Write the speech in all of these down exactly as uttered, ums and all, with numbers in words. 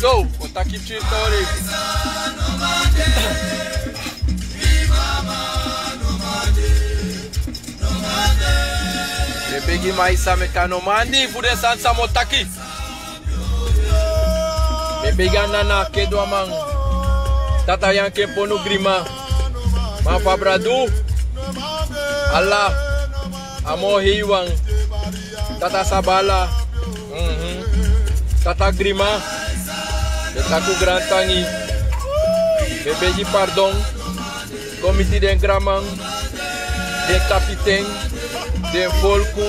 Go, o taki pikin tori. Mi e begi Maisa meki a no mandi fu den sani san mi o taki. Mi e begi a nana Keduaman, Tata Yanke Ponu Grima, man fu a bradu, ala a moo heiwan, Tata Sabala, mhm, Tata Grima, den taki un grantangi. Mi e begi pardon. Kon miti den granman, den kapiten, den folku.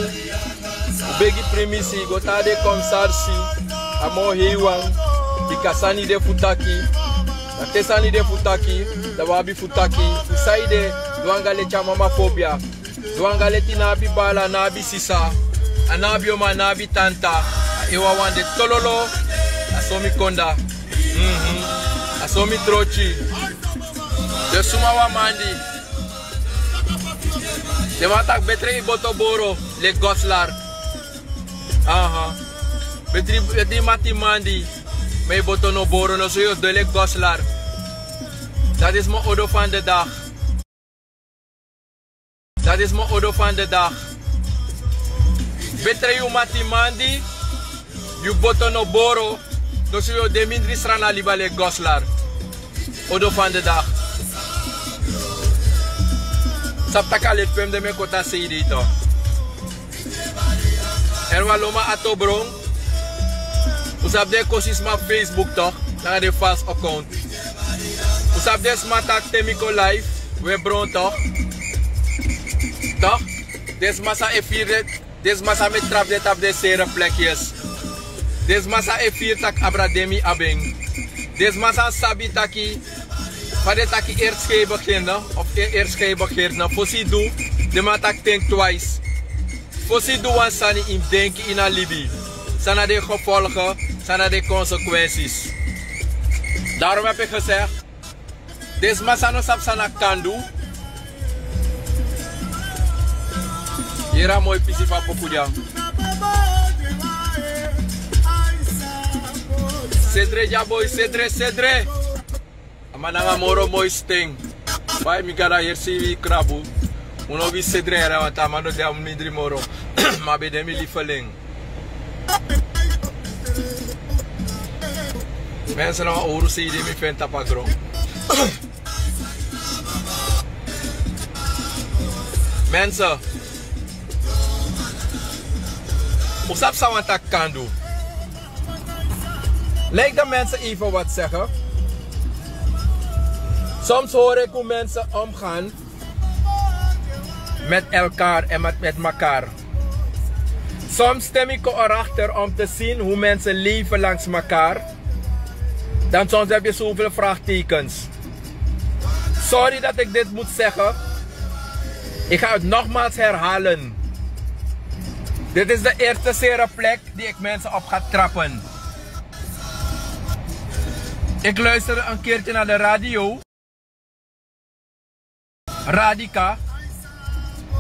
Un begi primisi go tan na den komisarisi, a moo heiwan, bika sani de fu taki. Na te sani de fu taki, dan un abi fu taki. Fu saide? Dwanga leti a mama fobia. Dwanga leti no abi baala, no abi sisa, a no abi oma, no abi tanta. A e wawan de tololo. A so mi konda. Mhm. A so mi troki. Den suma wan mandi. Den man taki betre i boto boro leki Goslar. Aha. Betre, betre i mati mandi, ma i boto no boro, noso yu o de leki Goslar. Dati is mi odo van de dag. Dati is mi odo van de dag. Betre yu mati mandi, yu boto no boro, noso yu o de mindri srana liba leki Goslar. Odo van de dag. Sabi taki a leti pe mi de mi e koti a sei dei tu. Èn wan loma ato bron. Un sabi den e kosi sma fu Facebook tok, nanga den false account. Un sabi den sma taki te mi kon live, un e bron tok. Tok, den sma san e firi den, den sma san mi e trapu den tapu den sere plekjes. Den sma san e firi taki abra den mi abi en. Den sma san sabi taki, fa den taki eerst gij beginnen, of e-, eerst gij beginnen, fosi i du, den man taki think twice. Fosi i du wan sani i mus denki ini a libi. San na den gevolgen, san na den consequenties. Daarom heb ik gezegd, den sma san no sabi san a kan du. Yere a moi pisi fu a poku dya. Sedre dya boi, sedre, sedre. A man nanga moro moi sten. Bai mi gada, yere sei wi krabu. Un no wi sedre yere, want a man no de a mindri moro. Ma a ben de mi lieveling. Mensen, na wan owru sei di mi feni tapu a gron. Mensen, un sabi san wan taki kan du. Laat ik de mensen even wat zeggen. Soms hoor ik hoe mensen omgaan met elkaar en met, met elkaar. Soms stem ik erachter om te zien hoe mensen leven langs elkaar. Dan soms heb je zoveel vraagtekens. Sorry dat ik dit moet zeggen. Ik ga het nogmaals herhalen. Dit is de eerste zere plek die ik mensen op ga trappen. Ik luisterde een keertje naar de radio. Radhika.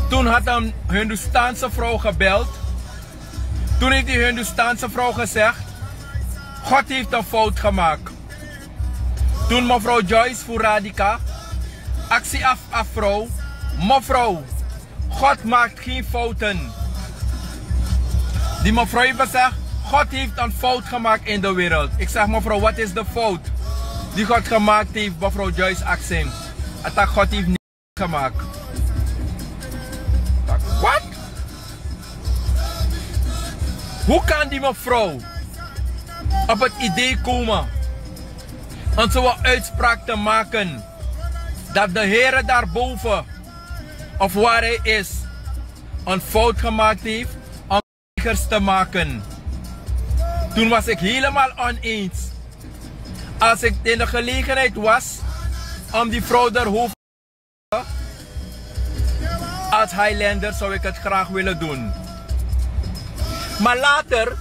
Toen had een Hindoestaanse vrouw gebeld. Toen heeft die Hindoestaanse vrouw gezegd: "God heeft een fout gemaakt." Toen mevrouw Joyce vroeg Radhika: "Actie af, af vrouw. Mevrouw, God maakt geen fouten." Die mevrouw heeft gezegd: "God heeft een fout gemaakt in de wereld." Ik zeg: "Mevrouw, wat is de fout die God gemaakt heeft?" Mevrouw Joyce asked. Hij zegt: "God heeft niks gemaakt." Wat? Hoe kan die mevrouw op het idee komen om zo'n uitspraak te maken dat de Heer daarboven, of waar hij is, een fout gemaakt heeft om te maken? Toen was ik helemaal oneens. Als ik in de gelegenheid was om die vrouw daarover als Highlander zou ik het graag willen doen. Maar later,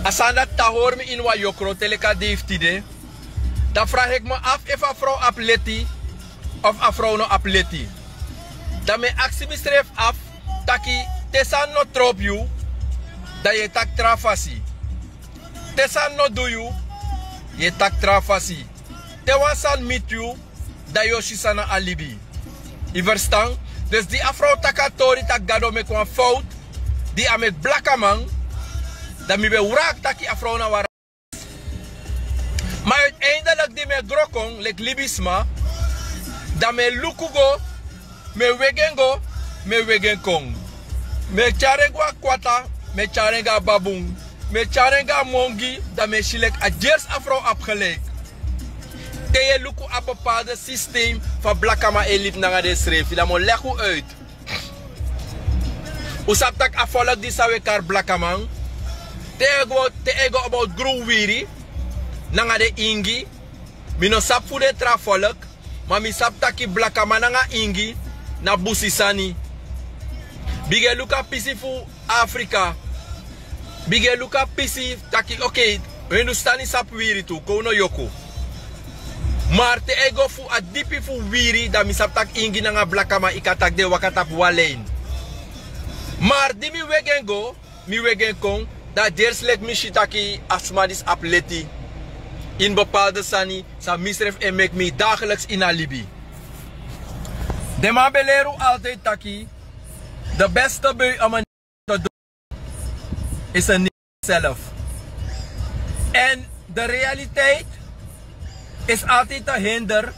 a sani dati hori mi ini wan yokro te leki a dei fu tide, dan vraag ik me af efu a vrouw abi leti of a vrouw no abi leti. Dan mi e aksi misrefi af taki, te sani no trobi yu, dan yu e taki tra fasi. Te sani no du yu, Yu e taki tra fasi. Te wan sani miti yu, dan yu o si san na a libi. Yu ferstan? Dus di a frow taki a tori taki Gado meki wan fowtu, di a meki blakaman, dan mi ben wraki taki a frow na wan. Ma uiteindelik di mi e gro kon leki libisma, dan mi e luku go, mi e wegi en go, mi e wegi en kon. Mi e tyari en go a kwata, mi e tyari en go a babun, mi e tyari en go a mongi, dan mi e si leki a dyersi a frow abi gelijk. Te yu e luku a bepaalde systeem fa blakaman e libi nanga densrefi, dan mi o legi un uit. Un sabi tak' a folk disi san un e kari blakaman, te a e go, te a e go about gron wiwiri nanga den ingi. Mi no sabi fu den tra folk, ma mi sabi taki blakaman nanga ingi na busi sani. Bigin e luku a pisi fu Afrika. Bigin e luku a pisi taki, okei, Hindustani sabi wiwiri tu, kon un no yoku. Ma te a e go fu a dipi fu wiwiri, dan mi sabi taki ingi nanga blakaman, yu kan taki den e waka tapu wan line. Ma di mi wegi en go, mi wegi en kon, dan a dyersi leki mi si taki a sma disi abi leti ini bepaalde sani san misrefi e meki mi dagelijks ini a libi. Den man ben leri un altijd taki de beste bui om een te doen is een niet zelf. En de realiteit is altijd een hinder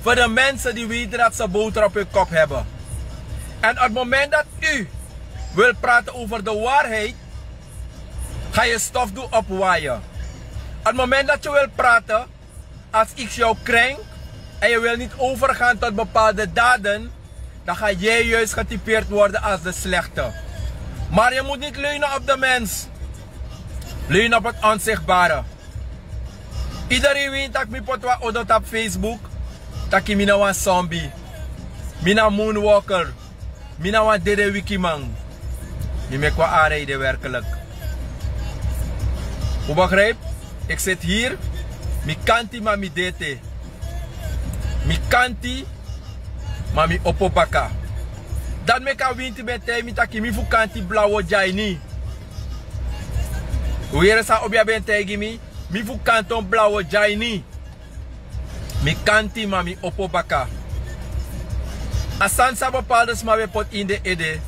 voor de mensen die weten dat ze boter op hun kop hebben. En op het moment dat u wil praten over de waarheid, ga je stofdoek opwaaien. Op het moment dat je wil praten, als iets jou krenkt en je wil niet overgaan tot bepaalde daden, dan ga jij juist getypeerd worden als de slechte. Maar je moet niet leunen op de mens. Leun op het onzichtbare. Iedereen weet dat mi poti wan odo tapu Facebook. Taki mi na wan zombie. Mi na moonwalker. Mi na wan dede wikiman. Mi meki wan aanreden werkelijk. U begrijpt? Ik zit hier. Mi kanti ma mi de ete. Mi kanti ma mi opo baka. Dati meki a winti ben taigi mi taki mi fu kanti blawo de a ini. Un yere san obia ben taigi mi, mi fu kanton blawo de a ini. Mi kanti ma mi opo baka. A sani san bepaalde sma ben poti ini den ede.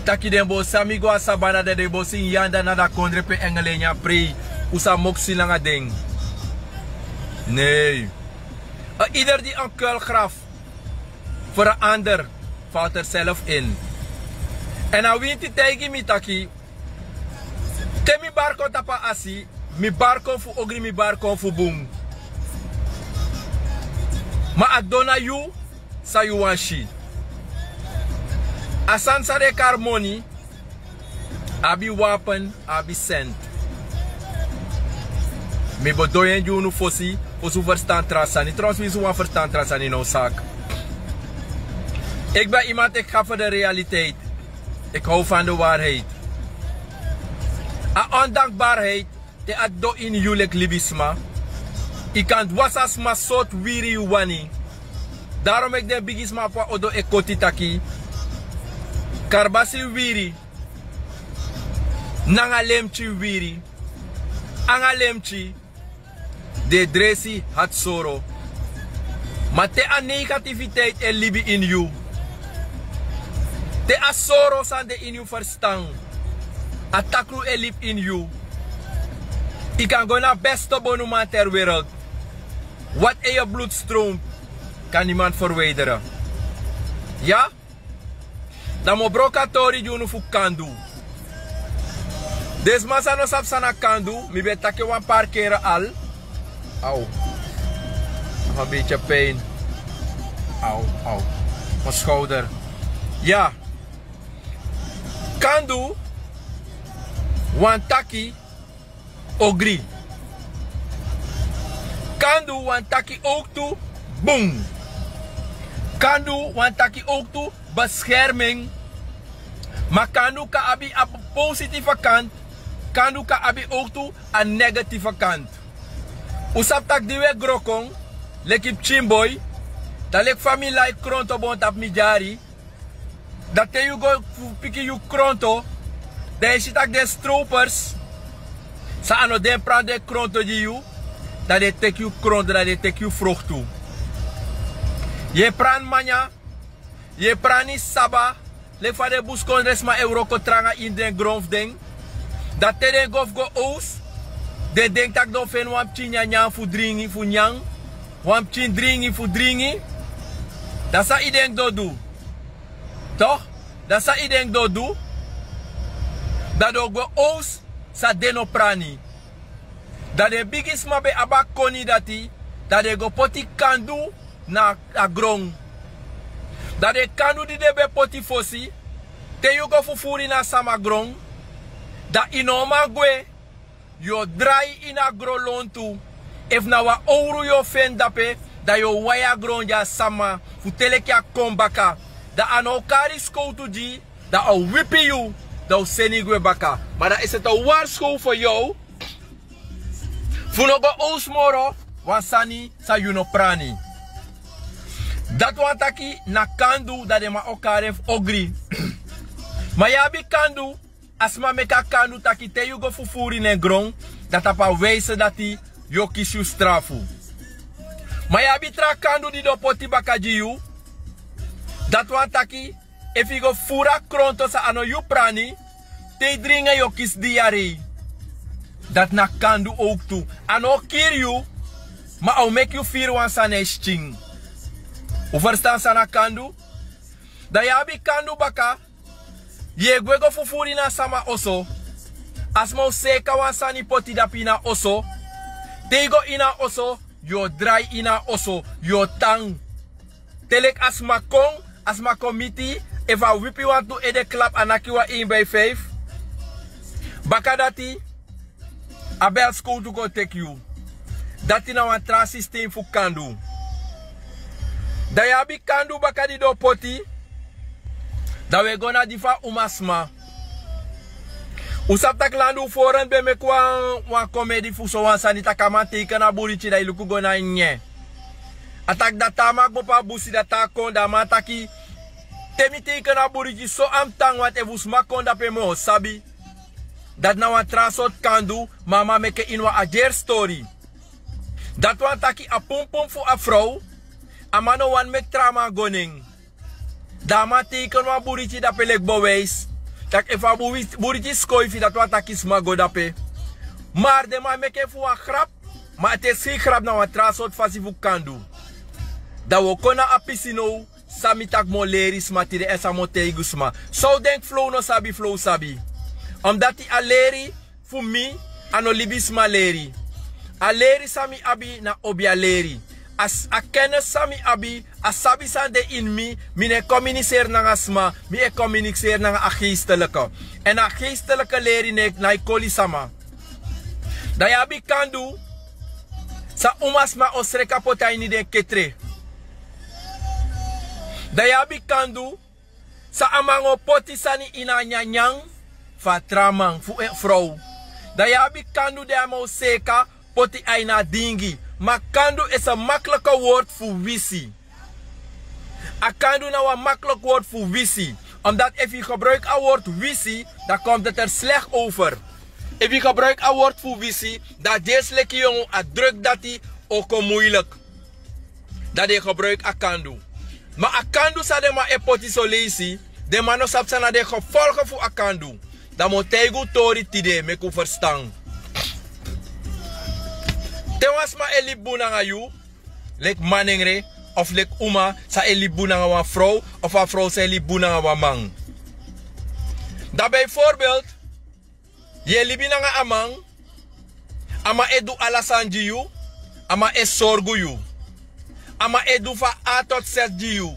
Taki den bo sani go a sabana, dan den bo singi anda na a kondre pe engelen e nyan prei. Un sa moksi langa den. Nee. Een ieder die een kuil graaft voor een ander, valt er zelf in. En a winti taigi mi taki, te mi bari kon tapu a asi, mi bari kon fu ogri, mi bari kon fu bun. Ma a dona yu san yu wani si. A sani san den e kari moni, abi wapen, abi sent. Mi bo doi en gi unu fosi, fosi un ferstan tra sani. Trouwens, winsi un wani ferstan tra sani, no zaak. Ik ben iemand, ik ga voor de realiteit. Ik hou van de waarheid. A ondankbaarheid, te a doro ini yu leki libisma, yu kan dwasi a sma sortu wiwiri yu wani. Daarom meki den bigisma fu a odo e koti taki, karabasi wiwiri nanga lemtyi wiwiri, anga lemtyi den e dresi hati soro. Ma te a negativiteit e libi ini yu, te a soro san de ini yu ferstan, a takru e libi ini yu, yu kan go na beste bonuman ter wereld. Wat in je bloed stroomt, kan niemand verwijderen. Ya? Dan mi o broko a tori gi unu fu kandu. Den sma san no sabi san na kandu, mi ben taki en wan paar keren al. Au. Nog een beetje pijn. Au, au. Mijn schouder. Ya. Kandu wani taki ogri. Kandu wani taki ook tu bun. Kandu wani taki ook tu bescherming. Ma kandu kan abi a positieve kant. Kandu kan abi ook tu a negatieve kant. Un sabi taki di un e gro kon leki pikin boi, dan leki fa mi lai kronto bon tapu mi dyari. Dan te yu go fu piki yu kronto, dan yu si taki den stropers, san a no den pran den kronto gi yu, Dan den teki yu krontu, dan den teki yu froktu. Yu e prani manya, yu e prani saba, leki fa den buskondresma e wroko tranga ini den gron fu den. Dan te den go fu go owsu, den denki tak' den o feni wan pikin nyanyan fu dringi fu nyan, wan pikin dringi fu dringi. Dan san yu denki den o du? Tok', dan san yu denki den o du? Dan den o go owsu san den no prani. Dan den bigisma ben abi a koni dati, dan den go poti kandu na a gron. Dan den kandu di den ben poti fosi, te yu go fufuru ini a sama gron, dan yu no o man gwe, yu o drai ini a gron lontu. Efu na wan owru yu o feni dape, dan yu o wai a gron gi a sama fu te leki a kon baka. Dan a no o kari skowtu gi yu, dan a o wipi yu, dan a o seni yu gwe baka. Ma dan a e seti wan warskow fu yu fu no go owsu moro wan sani san yu no prani. Dati wani taki na kandu, dan den man o kari en fu ogri. Ma yu abi kandu, a sma meki a kandu taki te yu go fufuru ini en gron, dan tapu a wijse dati yu o kisi yu strafu. Ma yu abi tra kandu di den o poti baka gi yu. Dati wani taki, efu yu go fufuru a kronto san a no yu prani, te yu dringi en yu o kisi diyarei. Dati na kandu owktu. A no o kiri yu, ma a o meki yu firi wan sani na yu skin. Un ferstan san na kandu? Dan yu abi kandu baka, yu e gwe go fufuru ini a sama oso. A sma o seeka wan sani poti dape ini a oso. Te yu go ini a oso, yu o drai ini a oso, yu o tan. Te leki a sma kon, a sma kon miti, efu a wipi wantu ede klap, a naki wan ein bai feifi. Baka dati, a belskowtu kon teki yu. Dati na wan tra sistem fu kandu. Dan yu abi kandu baka di den o poti. Dan wi e go na di fu a umasma. Un sabi tak' landu un foren ben meki wan, wan komedi fu sowan sani, tak' a man teiken a buriti, dan yu luku go na en nyen. A taki dati a man kmopo a busi, dati a kon, dan a man taki, te mi teiken a buriti so a mus tan, want efu sma kon dape mi o sabi. Dati na wan tra sortu kandu, ma a man meki en ini wan adyeri stori. Dati wani taki a punpun fu a frow, a man no wani meki tra man go na en. Dan a man teiken wan buriti dape leki bewijs, tak' efu a buri- buriti skoifi, dati wani taki sma go dape. Ma den man meki en fu wan grap, ma a tesi grap na wan tra sortu fasi fu kandu. Dan wi o kon na a pisi now, san mi taki mi o leri sma tide èn san mi o taigi sma. San un denki flow no sabi, flow sabi. Omdati a leri fu mi, a no libisma leri. A leri san mi abi na obia leri. A s- a kennis san mi abi, a sabi san de ini mi, mi no e kominiseri nanga sma, mi e kominiseri nanga a geestelijke. Èn a geestelijke leri no e- no e koli sama. Dan yu abi kandu san umasma o sreka poti a ini den ketre. Dan yu abi kandu san a man o poti sani ini a nyanyan fu a tra man fu en frow. Dan yu abi kandu di a man o seeka poti a ini a dingi. Ma kandu is a makliki wortu fu wisi. A kandu na wan makliki wortu fu wisi. Omdati efu yu gebruiki a wortu wisi, dan komtu er slek over. Efu yu gebruiki a wortu fu wisi, dan a de leki yongu, a druk dati o kon muilik. Dan den gebruiki a kandu. Ma a kandu san den man e poti soleisi, den man no sabi san na den gefolgen fu a kandu. Dan mi o taigi un tori tide meki un ferstan. Te wan sma e libi bun nanga yu, leki manengre, of leki uma san e libi bun nanga wan frow, of a frow san e libi bun nanga wan man. Dan bijvoorbeeld, yu e libi nanga a man, a man e du ala sani gi yu, a man e sorgu yu, a man e du fu a A tot Z gi yu.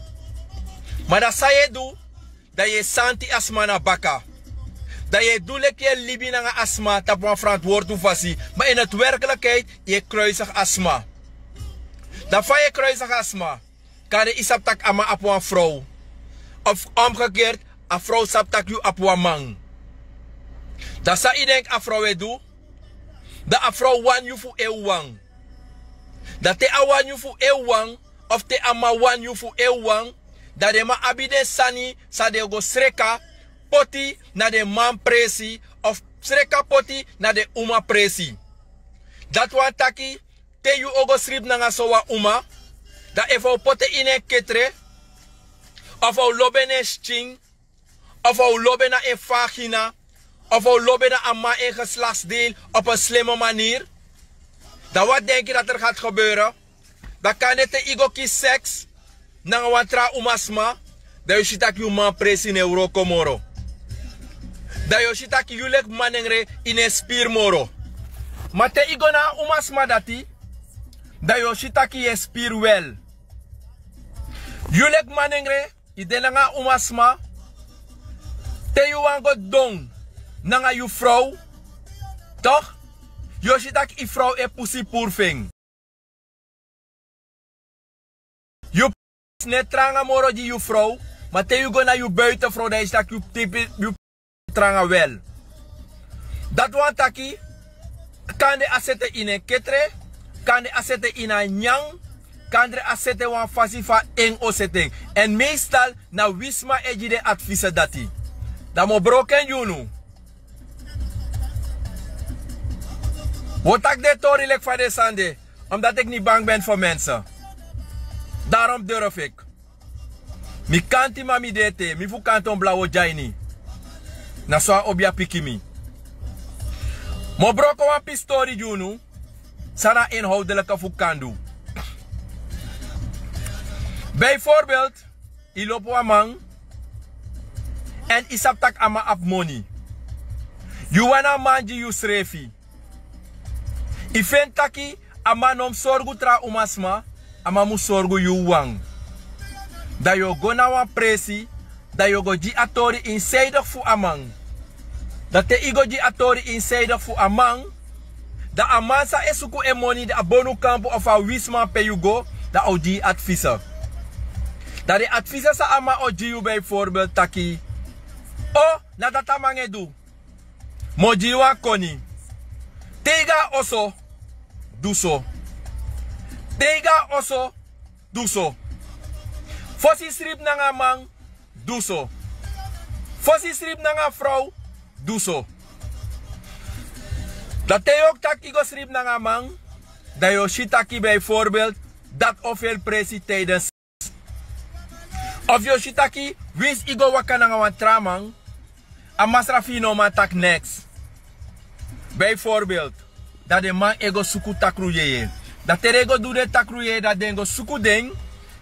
Ma dan san yu e du, dan yu e santi a sma na baka. Dan yu e du leki yu e libi nanga a sma tapu wan ferantwortu fasi, ma ini het werkelijkheid yu e kruisigi a sma. Dan fa yu e kruisigi a sma? Kande yu sabi tak' a man abi wan frow. Of omgekeerd, a frow sabi tak' yu abi wan man. Dan san yu denki a frow e du? Dan a frow wani yu fu en wawan. Dan te a wani yu fu en wawan, of te a man wani yu fu en wawan, dan den man abi den sani san den o go sreka poti na den man presi, of sreka poti na den uma presi. Dati wani taki Te yu o go sribi nanga sowan uma, dan efu a o poti en ini en ketre, of a o lobi en na en skin, of a o lobi en na en vagina, of a o lobi en na a man en geslachtsdeel op een slimme manier, dan wat denk je dat er gaat gebeuren? Dan kande te yu go kisi seks nanga wan tra umasma, dan yu si tak' yu manpresi no e wroko moro. Dan yu o si tak' yu leki manengre yu no e spiri moro. Ma te yu go na a umasma dati, dan yu o si tak' yu e spiri wel. Yu leki manengre, yu de nanga a umasma, te yu wani go didon nanga yu frow, toch, yu o si tak' yu frow e pusi puru fu en. Yu pasi no e tranga moro gi yu frow, ma te yu go na yu buitenfrow, dan yu si tak' yu tipi, yu tranga wel. Dati wani taki, kande a sete ini en ketre, kande a sete ini a nyanyan, kande a sete wan fasi fa en o sete en. Èn meestal na wi sma e gi den advies dati. Dan mi o broko en gi unu. Wi o taki den tori leki fa den sani de, omdat ik niet bang ben voor mensen. Daarom durf ik. Mi kanti, ma mi de ete, mi fu kanti on blawo gi a ini. Na so a obi a piki mi. Mi o broko wan pisi tori gi unu, san na inhoudelijke fu kan du. Bijvoorbeeld, yu lobi wan man, èn yu sabi tak' a man abi moni. Yu wani a man gi yusrefi. Yu feni taki a man no mus sorgu tra umasma, a man mus sorgu yu wawan. Dan yu o go na wan presi, dan yu o go gi a tori insidigi fu a man. Dan te yu go gi a tori insidigi fu a man, dan a man san e suku en moni, dan a bonukampu of a wisman pe yu go, dan a o gi yu advies. Dan den advies san a man o gi yu, bijvoorbeeld taki: o, na dati a man e du. Mi o gi yu wan koni. Te yu go na oso, du so. Te yu go na oso, du so. Fosi yu sribi nanga a man, du so. Fosi yu sribi nanga a frow, du so. Dan te yu o taki yu go sribi nanga a man, dan yu o si taki, bijvoorbeeld, dati o feni presi tijdens. Of yu o si taki, winsi yu go waka nanga wan tra man, a masra fu yu no man taki neks. Bijvoorbeeld, dan den man e go suku takru yeye. Dan te den e go du den takru yeye, dan den go suku den,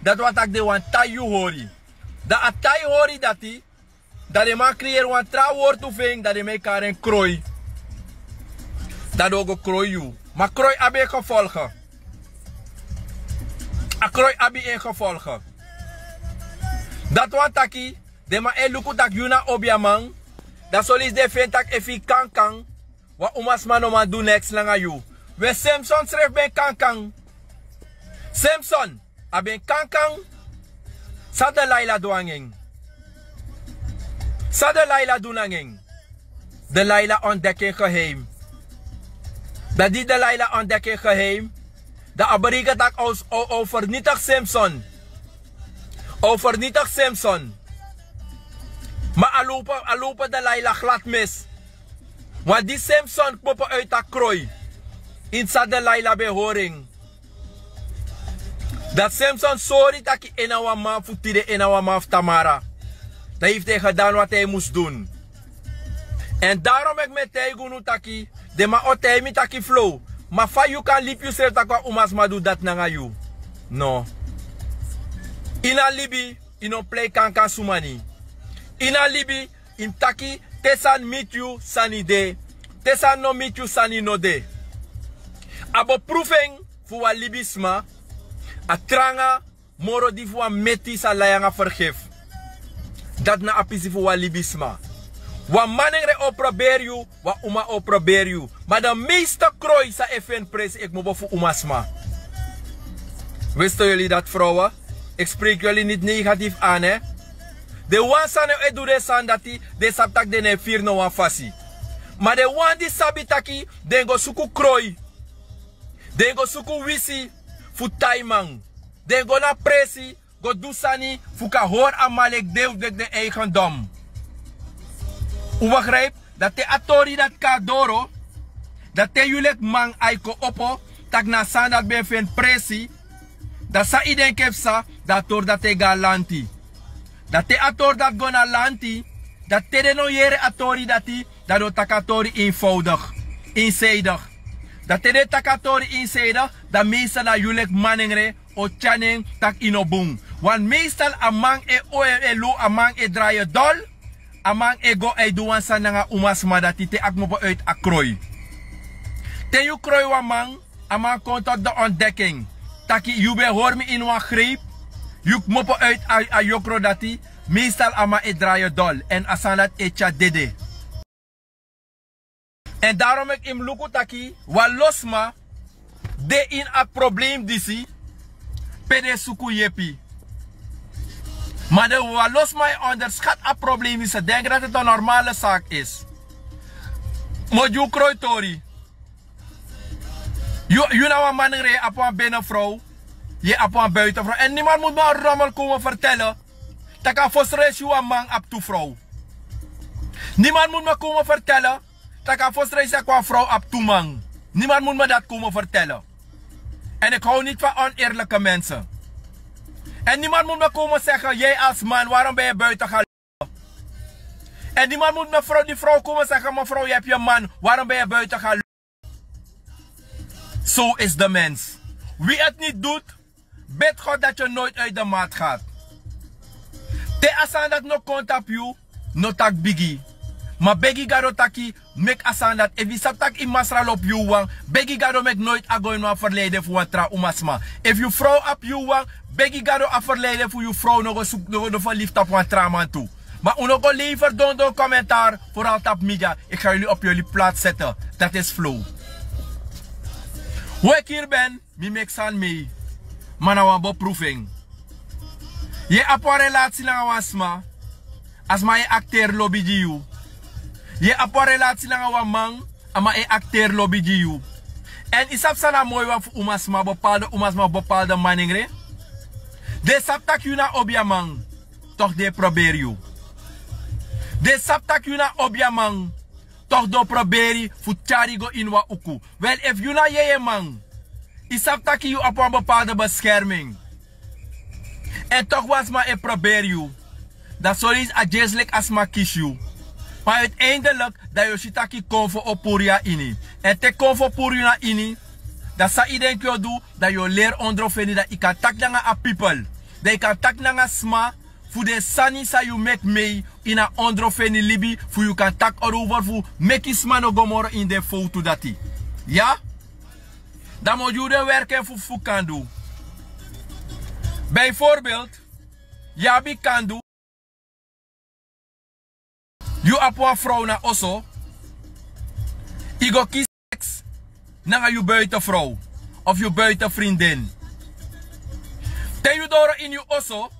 dati wani taki den wani tai yu hori. Dan a tai hori dati, dan den man creëer wan tra wortu fu en, dan den man e kari en kroi. Dan den o go kroi yu. Ma kroi abi en gevolgen. A kroi abi en gevolgen. Dati wani taki, den man e luku taki yu na obiaman, dan son leisi den feni taki efu yu kankan, wan umasma no man du neks nanga yu. We, Samson srefi ben kankan. Samson, a ben kankan. San Delilah du nanga en? San Delilah du nanga en? Delilah ontdek en geheim. Dan di Delilah ontdek en geheim, dan a berekent taki a o, o, o vernietig Samson. A o vernietig Samson. Ma a lobi, a lobi Delilah glad mis. Want di Samson kmopo uit a kroi, ini san Delilah ben hori en. Dati Samson sori taki en na wan man fu tide, en na wan man fu tamara. Dan yu fu den gedaan wat hij mus doen. Èn daarom meki mi e taigi unu taki, den man o taigi mi taki: Flow, ma fa yu kan libi yusrefi taki wan umasma du dati nanga yu? No. Ini a libi, yu no mus prei kankan sumani. Ini a libi, yu mus taki te sani miti yu, sani de. Te sani no miti yu, sani no de. A beproeving fu wan libisma, a tranga moro di fu wan meti san lai nanga fergif. Dati na a pisi fu wan libisma. Wan manengre o proberi yu, wan uma o proberi yu. Ma den meeste kroi san e feni presi e kmopo fu umasma. Wisten jullie dat, vrouwen? Ik spreek jullie niet negatief aan, hè? Den wan san e du den sani dati, den sabi taki den no e firi na wan fasi. Ma den wan di sabi taki den go suku kroi, den go suku wisi fu tai man, den go na presi go du sani fu kan hori a man leki den fu leki den eigendom. Un begrijp? Dan te a tori dati kon na doro, dan te yu leki man, ai kon opo, tak' na a sani dati ben e feni presi. Dan san yu denki e psa? Dan a tori dati e go na lanti. Dan te a tori dati go na lanti, dan te den no yere a tori dati, dan den o taki a tori enseidig. Enseidig. Dan te den e taki a tori enseidig, dan meestal na yu leki manengre o tyari en tak' yu no bun. Want meestal a man e, o e, e lo, a man e drai en dol. A man e go e du wan sani nanga a umasma dati te a kmopo uit a kroi. Te yu kroi wan man, a man kon tot de ontdekking taki yu ben hori mi ini wan greep. Yu kmopo uit a, a yokro dati. Meestal a man e drai en dol. Èn a sani dati e tyari dede. Èn daarom meki yu mus luku taki wan lo sma de ini a problem disi, pe den e suku yepi. Ma den wan lo sma e onderschat a problem disi, denki dati a normale saki isi. Mi o gi yu kroi tori. Yu, yu na wan manengre, yu abi wan benefrow, yu abi wan buitenfrow. Èn niemand moet mi a rommel komen vertellen tak' a fosi reisi wan man abi tu frow. Niemand moet mi komen vertellen tak' a fosi reisi tak' wan frow abi tu man. Niemand moet mi dati komen vertellen. En ik hou niet van oneerlijke mensen. En niemand moet me komen zeggen, jij als man, waarom ben je buiten gaan lopen? En niemand moet mevrouw, die vrouw komen zeggen, mevrouw, je hebt je man, waarom ben je buiten gaan lopen? Zo is de mens. Wie het niet doet, bid God dat je nooit uit de maat gaat. Te a sani dati no kon tapu yu, no taki bigi. Ma begi Gado taki, meki a sani dati, efu yu sabi tak' yu masra lobi yu wawan, begi Gado meki noiti a go ini wan ferleiden fu wan tra umasma. Efu yu frow abi yu wawan, begi Gado a ferleiden fu yu frow no go suku, no go, no ferlief tapu wan tra man tu. Ma un no go lever dondon commentaar, vooral tapu media. Ik ga jullie op jullie plaats zetten. Dat is flow. Hoe ik hier ben, mi meki sani mei. Ma na wan beproeving. Yu e abi wan relasi nanga wan sma. A sma e akteri lobi gi yu. Yu e abi wan relasi nanga wan man. A man e akteri lobi gi yu. Èn yu sabi san na a moi wan fu umasma, bepaalde umasma, bepaalde manengre. Den sabi tak' yu na obiaman. Toch den e proberi yu. Den sabi tak' yu na obiaman. Toch den o proberi fu tyari yu go ini wan uku. Wel, efu yu na jejeman, yu sabi tak' yu abi wan bepaalde bescherming. Èn toch wan sma e proberi yu. Dan son leisi a dyerslik a sma kisi yu. Ma uiteindelijk, dan yu o si tak' konfo o puru yu na ini. Èn te konfo puru yu na ini, dan san yu denki yu o du, dan yu o leri ondro feni, dan yu kan taki nanga a pipel. Dan yu kan taki nanga sma, fu den sani san yu meki mei ini a ondro feni libi, fu yu kan taki erover fu meki sma no go moro ini den fowtu dati. Ya? Dan mi o gi yu den werken fu, fu kan du. Bijvoorbeeld, yu abi kan du. Yu abi wan frow na oso. Yu go kisi seks nanga yu buitenfrow of yu buitenvriendin. Te yu doro ini yu oso,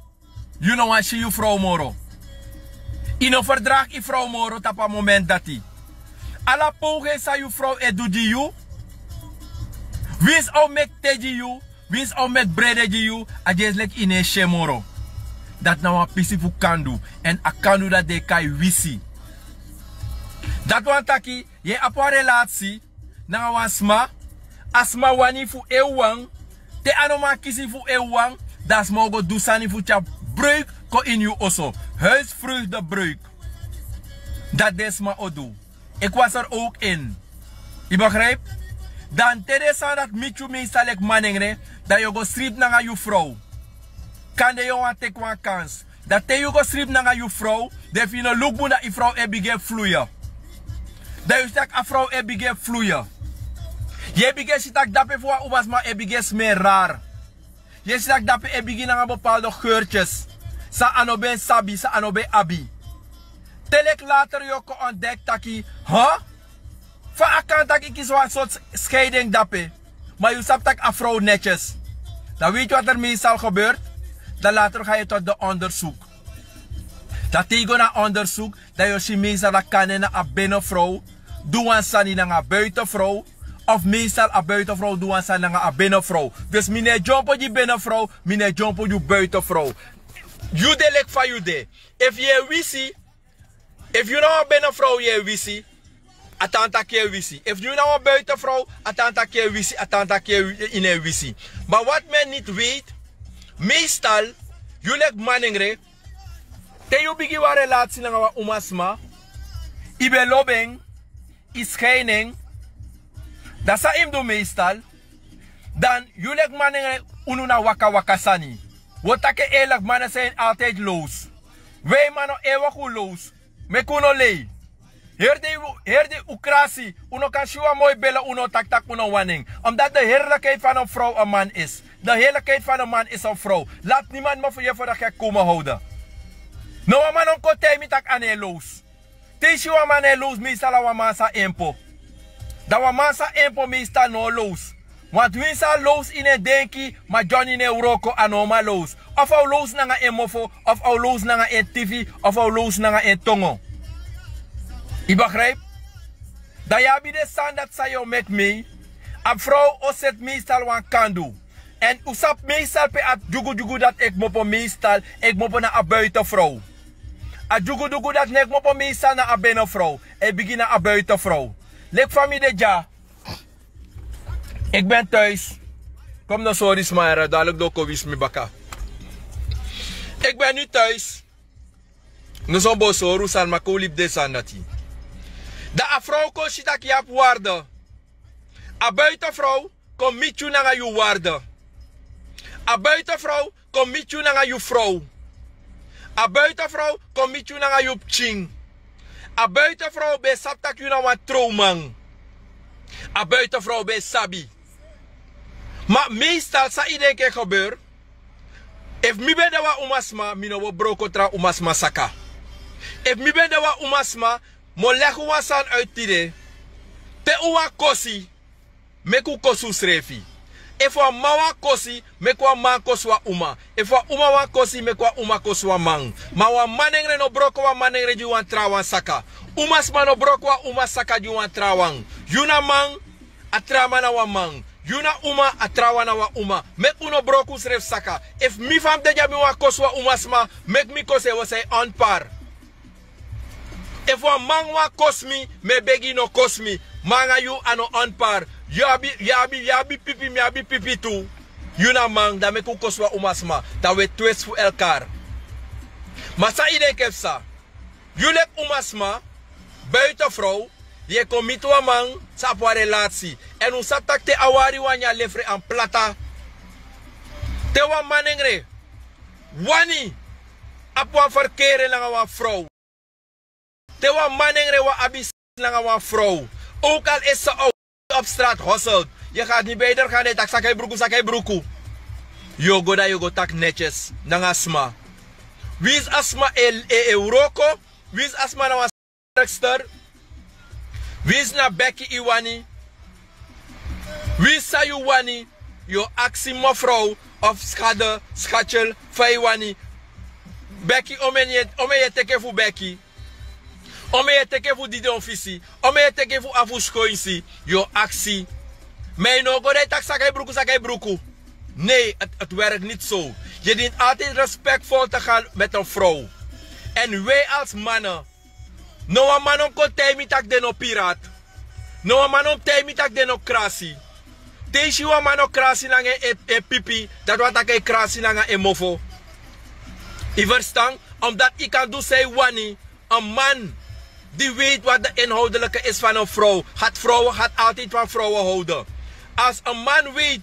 yu no wani si yu frow moro. Yu no ferdragi yu frow moro tapu a moment dati. Ala poging san yu frow e du gi yu, winsi a o meki te gi yu, winsi a o meki brede gi yu, a dyerslik yu no e si en moro. Dati na wan pisi fu kan du. Èn a kan du dati den e kai wisi. Dati wani taki, yu e abi wan relasi nanga wan sma, a sma wani fu en wawan, te a no man kisi fu en wawan, dan a sma o go du sani fu tyari breuk kon ini yu oso. Huisvreugdebreuk. Dati den sma o du. Ik was er ook in. Yu begrijp? Dan te den sani dati miti yu meestal leki manengre, dan yu o go sribi nanga yu frow. Kande yu o wani teki wan kans. Dan te yu go sribi nanga yu frow, dan efu yu no luku bun dan yu frow e bigin e fluye. Dan yu si tak' a frow e bigin e fluye. Yu e bigin e si tak' dape fu wan umasma e bigin e smeri rari. Yu e si tak' dape e bigin nanga bepaalde geurtjes san a no ben sabi, san a no ben abi. Te leki later yu o kon ontdeki taki, huh? Fa a kan taki yu kisi wan sortu scheiding dape, ma yu sabi tak' a frow netjes. Dan weet yu wat er meestal gebeurt? Dan later ga yu tot de onderzoek. Dan te yu go na onderzoek, dan yu o si meestal dati kande na a binnenfrow du wan sani nanga a buitenfrow, of meestal a buitenfrow du wan sani nanga a binnenfrow. Dus mi no e dyompo gi binnenfrow, mi no e dyompo gi buitenfrow. Yu de leki fa yu de. Efu yu e wisi, efu yu na wan binnenfrow yu e wisi, A tan taki en wisi. Efu yu na wan buitenvrouw, a tan taki en wisi, a tan taki en wi- ini en wisi. Ma wat men niti weiti, meestal, yu leki manengre, te yu bigin wan relatsi nanga wan umasma, yu ben lobi en, yu skeini en, dan san yu mus du meestal, dan yu leki manengre, unu na waka waka sani. Wi o taki en eerlijk, mannen zijn altijd loos. Wij mannen eeuwig un loos. Meki un no lei. Heri dei, heri dei un krasi, un no kan si wan moi bele, un no taki tak' un no wani en. Omdat de heerlijkheid van een vrouw een man is. De heerlijkheid van een man is een vrouw. Laat niemand me voor je voor de gek komen houden. No wan man no mus kon taigi mi tak' a no e loos. Te yu si wan man no e loos, meestal na wan man sa impo. Dan wan man sa impo meestal no loos. Want winsi a loos ini en denki, ma dyoni ini en wroko, a no man loos. Of a o loos nanga en mofo, of a o loos nanga en tifi, of a o loos nanga en tongo. Yu begrijp? Dan yu abi den sani dati san yu o meki mei. A vrouw o seti meestal wan kandu. Èn un sabi meestal pe a dyugudyugu dati e kmopo meestal, e kmopo na a buitenvrouw. A dyugudyugu dati no e kmopo meestal na a binnenvrouw, e bigin na a buitenvrouw. Leki fa mi de dya. Ik ben thuis. Kom no sori sma yara, dadelijk doko wisi mi baka. Ik ben nu thuis. No so bo sori un sani, ma kon un libi den sani dati. Dan a vrouw kon si tak' yu abi waarde. A buitenvrouw kon miti yu nanga yu waarde. A buitenvrouw kon miti yu nanga yu vrouw. A buitenvrouw kon miti yu nanga yu pikin. A buitenvrouw ben sabi tak' yu na wan trouwman. A buitenvrouw ben sabi. Ma meestal san yu denki e gebeur. Efu mi ben de wan umasma, mi no bo broko tra umasma saka. Efu mi ben de wan umasma, mi o legi un wan sani uit tide. Te un wani kosi, meki un kosi unsrefi. Efu wan man wani kosi, meki wan man kosi wan uma. Efu wan uma wani kosi, meki wan uma kosi wan man. Ma wan manengre no broko wan manengre gi wan trawan saka. Umasma no broko wan uma saka gi wan trawan. Yu na man, a trawan na wan man. Yu na uma, a trawan na wan uma. Meki un no broko unsrefi saka. Efu mi fa mi de dya mi wani kosi wan umasma, meki mi kosi en, wi o sei onpar. Efu wan man wani kosi mi, mi e begi yu no kosi mi. Ma nanga yu a no onpar. Yu abi, yu abi, yu abi pipi, mi abi pipi tu. Yu na man, dan meki un kosi wan umasma. Dan wi e twist fu elkar. Ma san yu denki e psa? Yu leki umasma, buitenvrouw, yu e kon miti wan man san abi wan relatsi. Èn un sabi tak' te a wari wan nyan lefre an plata. Te wan manengre wani abi wan verkere nanga wan vrouw. Te wan manengre wani abi seks nanga wan vrouw. Ook al is ze ook op straat hustelt. Yu gati ni beider gan den taki saka yu bruku, saka yu bruku. Yu o go dan yu o go taki netjes nanga sma. Winsi a sma e, e, e wroko, winsi a sma na wan werkster. Winsi na beki yu wani. Winsi san yu wani, yu o aksi mevrouw of schade, schatje, fa yu wani. Beki, omeni, omeni yu e teke fu beki. Omeni yu e teke fu didon fisi. Omeni yu e teke fu afu skoinsi. Yu o aksi. Ma yu no o go dan yu taki saka yu bruku, saka yu bruku. Nee, het, het werkt niet zo. Je dient altijd respectvol te gaan met een vrouw. En wij als mannen, no wan man no mus kon taigi mi tak' den no piraat. No wan man no mus taigi mi tak' den no krasi. Te yu si wan man no krasi nanga en, en pipi, dati wani taki a e krasi nanga en mofo. Yu ferstan? Omdat yu kan du san yu wani. Een man die weet wat de inhoudelijke is van een vrouw, gaat vrouwen, gaat altijd van vrouwen houden. Als een man weet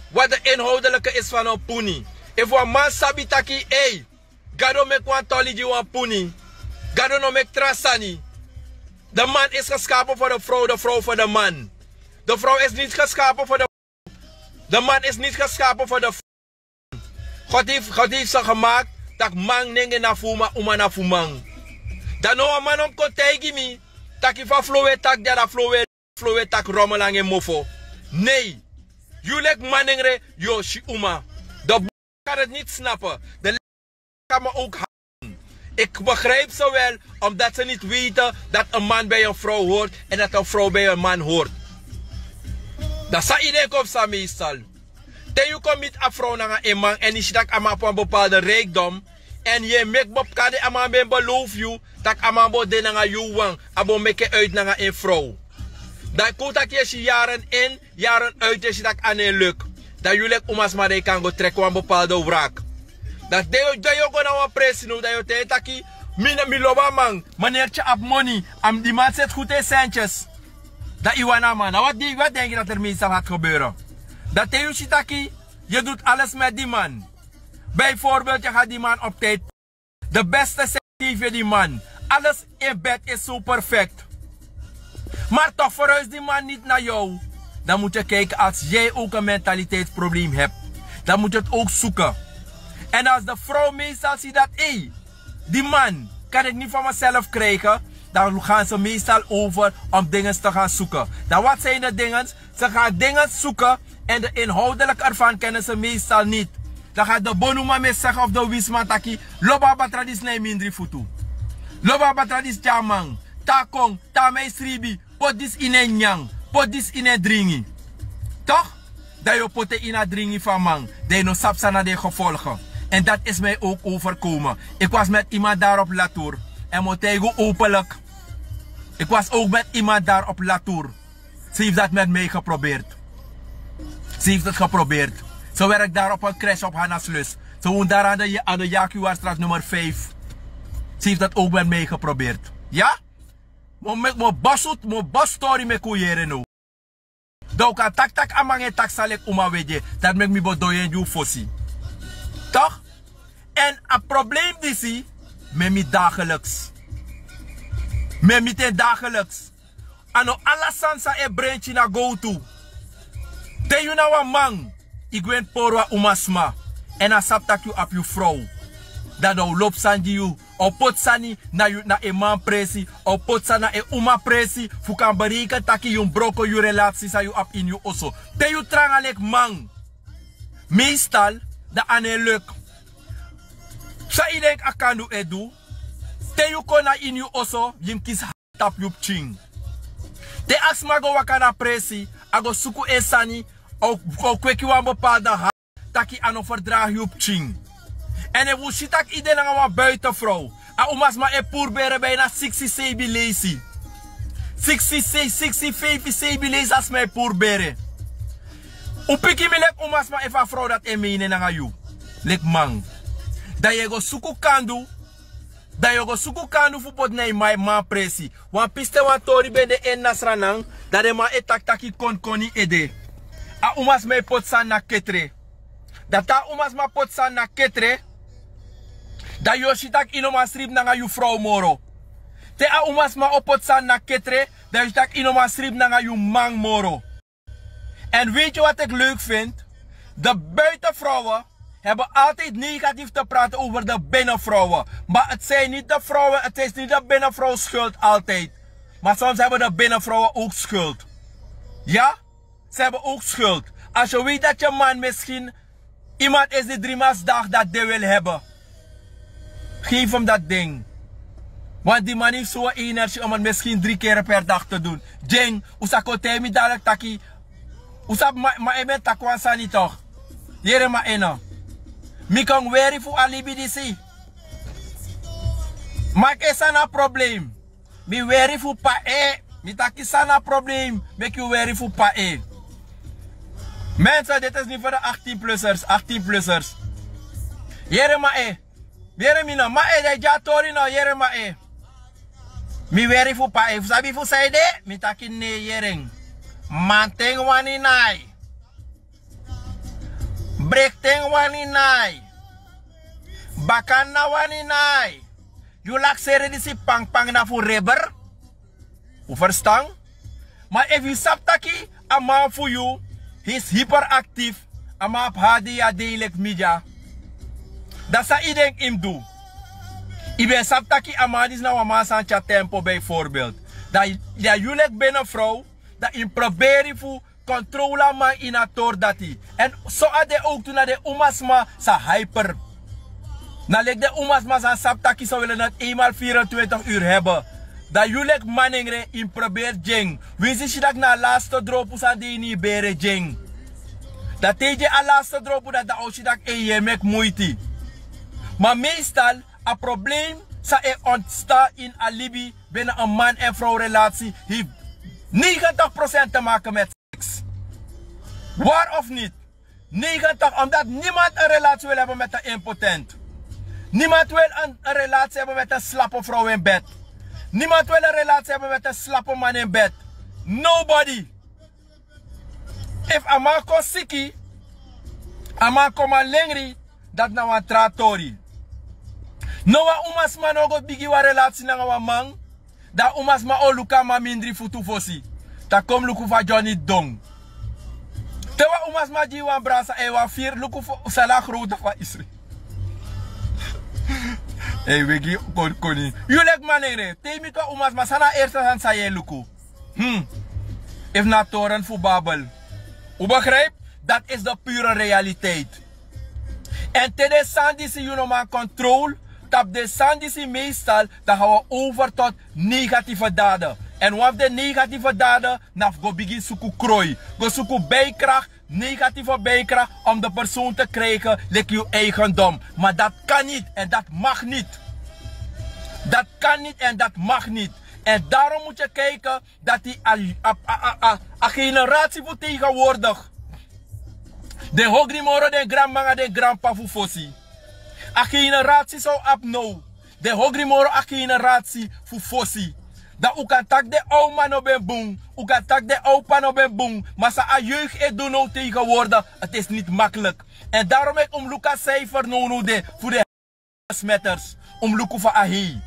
wat de inhoudelijke is van een puni. Efu wan man sabi taki, ei, Gado meki wan toli gi wan puni. Gado no meki tra sani. De man is geschapen voor de vrouw, de vrouw voor de man. De vrouw is niet geschapen voor de De man is niet geschapen voor de vrouw. God heeft, God heeft ze gemaakt, tak' man nenge na fu uma, uma na fu man. Dan no wan man no mus kon taigi mi taki fa flow e taki dya, dan flow e, flow e taki rommel nanga en mofo. Nee. Yu leki manengre, yu o si uma. De kan het niet snappen. De kan me ook haten. Ik begrijp ze wel, omdat ze niet weten dat een man bij een vrouw hoort en dat een vrouw bij een man hoort. Dan san yu denki e psa meestal. Te yu kon miti a vrouw nanga en man èn yu si tak' a man abi wan bepaalde rijkdom, Èn yu e meki bepkade a man ben belofu yu tak' a man bo de nanga yu wawan, a bo meki en uit nanga en frow. Dan kon un taki yu e si yaren in, yaren uit, yu e si tak' a no e leki. Dan yu leki umasma dan yu kan go treki wan bepalde wrak. Dan te yu go na wan presi now dan yu o taigi taki, mi lobi a man, maneri te yu abi moni, a mus di man seti gudu en sentyes. Dan yu wani a man na wati denki dati er meestal hati gebeuren. Dan te yu si taki yu dutu ales meti di man, bijvoorbeeld yu gati di man op tijdi, de beste seks gefi yu di man, ales in bed is so perfekt. Maar toch verhuis di man niti na yu. Dan mus yu kaiki als yu ook en mentaliteitsprobleem hebi, dan mus yu en ook suken. En als de vrouw meestal si dati ei, di man kan iki niti van meself krijgen, dan gan se meestal over om dingens te gan suken. Dan wati sin de dingens? Se gan dingens suken, en de inhoudelijke ervan kennen se meestal niti. Dan gan de bonuman mi e segi of de wisman taki, lobi a batra disi na en mindri futu. Lobi a batra disi tyari man, tan kon, tan mi e sribi, poti disi ini en nyanyan, poti disi ini en dringi. Toch? Dan yu o poti en ini a dringi fu a man, dan yu no sabi san na den gevolgen. En dati isi mi ook overkomen. Iki wasi meti iman dari op latour, èn mi o taigi un openlik. Iki wasi ook meti iman dari op latour. Se hefi dati meti mi geprobeerd. Se hefi dati geprobeerd. Se werki dari op en kres op hanaslus. Se wun dari an de yakiwarstrat nummer vijf. Se hefi dati ook meti mi geprobeerd. Ya? Mi o meki mi o bosi tori meki un yere now. Dan un kan taki tak' a man e taki san leki uman wege. Dati meki mi bo doi en gi un fosi. Toch? Èn a probleem disi, mi e miti dageliks. Mi e miti en dageliks. A no ala sani san e brenki na gowtu. Te yu na wan man, yu gwe ini pori wan umasma, èn a sabi tak' yu abi yu frow, dan a o lobi sani gi yu. A o poti sani na en man presi, a o poti sani na en uma presi, fu kan bereiken tak' yu mus broko yu relasi san yu abi ini yu oso. Te yu tranga leki man, meestal, dan a no e leki. San yu denki a kan du e du? Te yu kon na ini yu oso, yu mus kisi tapu yu pikin. Te a sma go waka na presi, a go suku en sani, a o kweki wan bepalde hati, tak' a no ferdragi yu pikin. Èn efu un si tak' yu de nanga wan buitenfrow, a umasma e puru bere bijna siksi seibi leisi. Siksi sei siksi feifi seibi leisi a sma e puru bere. Un piki mi leki umasma efu a frow dati e meini en nanga yu leki man. Dan yu e go suku kandu. Dan yu o go suku kandu fu poti na yu man presi. Wan pisten wan tori ben de ini nasranan, dan den man e taki tak' konkoni ede. A umasma e poti sani na ketre. Dan te a umasma poti sani na ketre, dan yu o si tak' yu no man sribi nanga yu frow moro. Te a umasma o poti sani na ketre, dan yu o si tak' yu no man sribi nanga yu man moro. En weet je wat ik leuk vind? De buitenvrouwen hebben altijd negatief te praten over de binnenvrouwen. Maar het zijn niet de vrouwen, het is niet de binnenvrouw schuld altijd. Maar soms hebben de binnenvrouwen ook schuld. Ja, ze hebben ook schuld. Als je weet dat je man misschien iemand is die drie maal s dag dat ding wil hebben, geef hem dat ding. Want die man heeft zo'n energie om het misschien drie keer per dag te doen. Ding, un sa kon taigi mi dadilik taki, un sa ma, ma e ben taki wan sani toch. Yere ma eno. Mi kon weri fu a libi disi. Ma ke san na probleem? Mi weri fu pae. Mi taki san na probleem meki yu weri fu pae. Mensen, dit is niet voor de achttien plussers, achttien plussers. Yere ma e. Yere mi no, ma e, de dya tori no, yere ma e. Mi weri fu pae, fu sabi fu san ede, mi taki ne yere. Manten wani nai. Brekten wani nai. Bakanna wani nai. Yu lakseri disi pangpang na fu reber. Un verstan? Ma efu yu sabi taki a man fu yu is hyperactief, a man abi hadi ya deilik media, dan san yu denki yu mus du? Yu ben sabi taki a man disi na wan man san tyari tempo bijvoorbeeld. Dan yu leki binnenvrouw, dan yu mus proberi fu controle a man ini a tori dati. En so a de ook tu na den umasma sa hyper. Na leki den umasma san sabi taki san wili nati eenmaal vierentwintig uur hebben. Dan yu leki manengre yu mus proberi ding. Winsi si daki na a laste dropu san de ini yu bere ding. Dan te yu de a laste dropu dati dan o si daki en yu e meki muiti. Maar meestal a probleem san e ontstaan in a libi binnen een man en vrouw relatie heeft negentig procent te maken met seks. Waar of niet? Negentig, omdat niemand een relatie wil hebben met een impotent. Niemand wil een, een relatie hebben met een slappe vrouw in bed. Niemand wil een relatie hebben met een slappe man in bed. Nobody. Efu a man kon siki, a man kon man lengri, dati na wan tra tori. No wan umasma no o go bigin wan relasi nanga wan man, dan a umasma o luku a man mindri fu tu fosi. Dan kon luku fa Johnny don. Te wan umasma gi yu wan brasa èn yu wan firi, luku fu san na a growtu fu a isri. Ei, wegi kon koni. Yu leki man lengri. Te yu miti wan umasma, san na a eerste sani san yu e luku? Hmm. Efu na a toren fu Babel. U begrijp? Dat is de pure realiteit. Èn te den sani disi yu no man controle, tapu den sani disi meestal, dan gaan we over tot negatieve daden. Èn wan fu den negatieve daden na fu go bigin suku kroi. Go suku bijkracht, negatieve bijkracht om de persoon te krijgen leki yu eigendom. Maar dat kan niet en dat mag niet. Dat kan niet en dat mag niet. En daarom moet je kijken dat die a, a, a, a, a generatie fu tegenwoordig, den hogri moro den granmama nanga den granpapa fu fosi. A generatie san un abi now, den hogri moro a generatie fu fosi. Dan un kan taki den awman no ben bun, un kan taki den awpa no ben bun, ma san a jeugd e du now tegenwoordig, het is niet makkelijk. En daarom meki un mus luku a cijfer nownow de fu den besmetters, un mus luku fa a hei.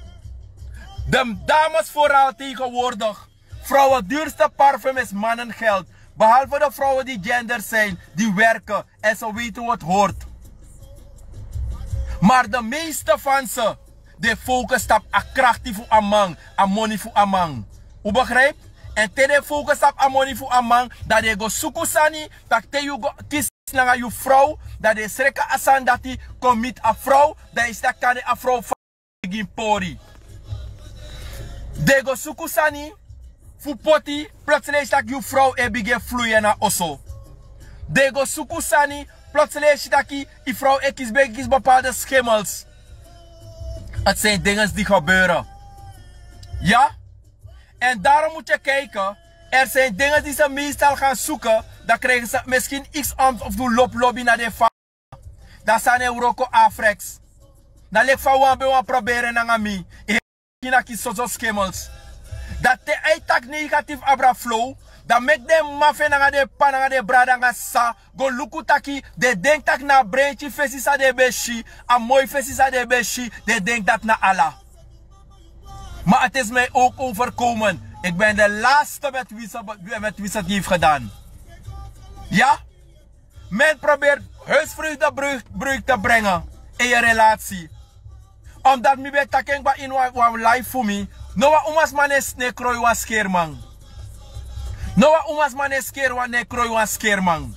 De dames vooral tegenwoordig. Vrouwen duurste parfum is mannengeld. Behalve de vrouwen die gender zijn, die werken en ze weten wat hoort. Maar de meeste van ze, den focus tapu a krachti fu a man, a moni fu a man. U begrijpt? En te den focus tapu a moni fu a man, dan den go suku sani, taki te yu go kisi nanga yu vrouw, dan den sreka a sani dati kon miti a vrouw, dan yu si taki kande a vrouw fa bigin pori. Den go suku sani fu poti, plotseling yu si taki yu vrouw e bigin e fluye na oso. Den go suku sani, plotseling yu si taki yu vrouw e kisi, bigin kisi bepaalde schimmels. Het zijn dingen die gebeuren. Ja? En daarom moet je kijken, er zijn dingen die ze meestal gaan zoeken, dan krijgen ze misschien iets om of doen lop lobby naar de fa. Dan san e wroko afreks. Dan leki fa wan ben wan proberen nanga mi. E na kisi soso schimmels. Dan te a e taki negatief abra flow, dan meki den mama fu en nanga den p'pa nanga den brada nanga sisa go luku taki, den denki taki na a brenti fesi san den ben si, a moi fesi san den ben si, den denki dati na ala. Maar het is mij ook overkomen. Ik ben de laatste met wie ze, met wie ze het heeft gedaan. Ja? Men probeert huisvreugdebreuk te brengen in je relatie. Omdat mi ben taki en kba ini wan, wan life fu mi. No wan umasma no e, no e kroi wan skerman. No wan umasma no e sker wan, no e kroi wan skerman.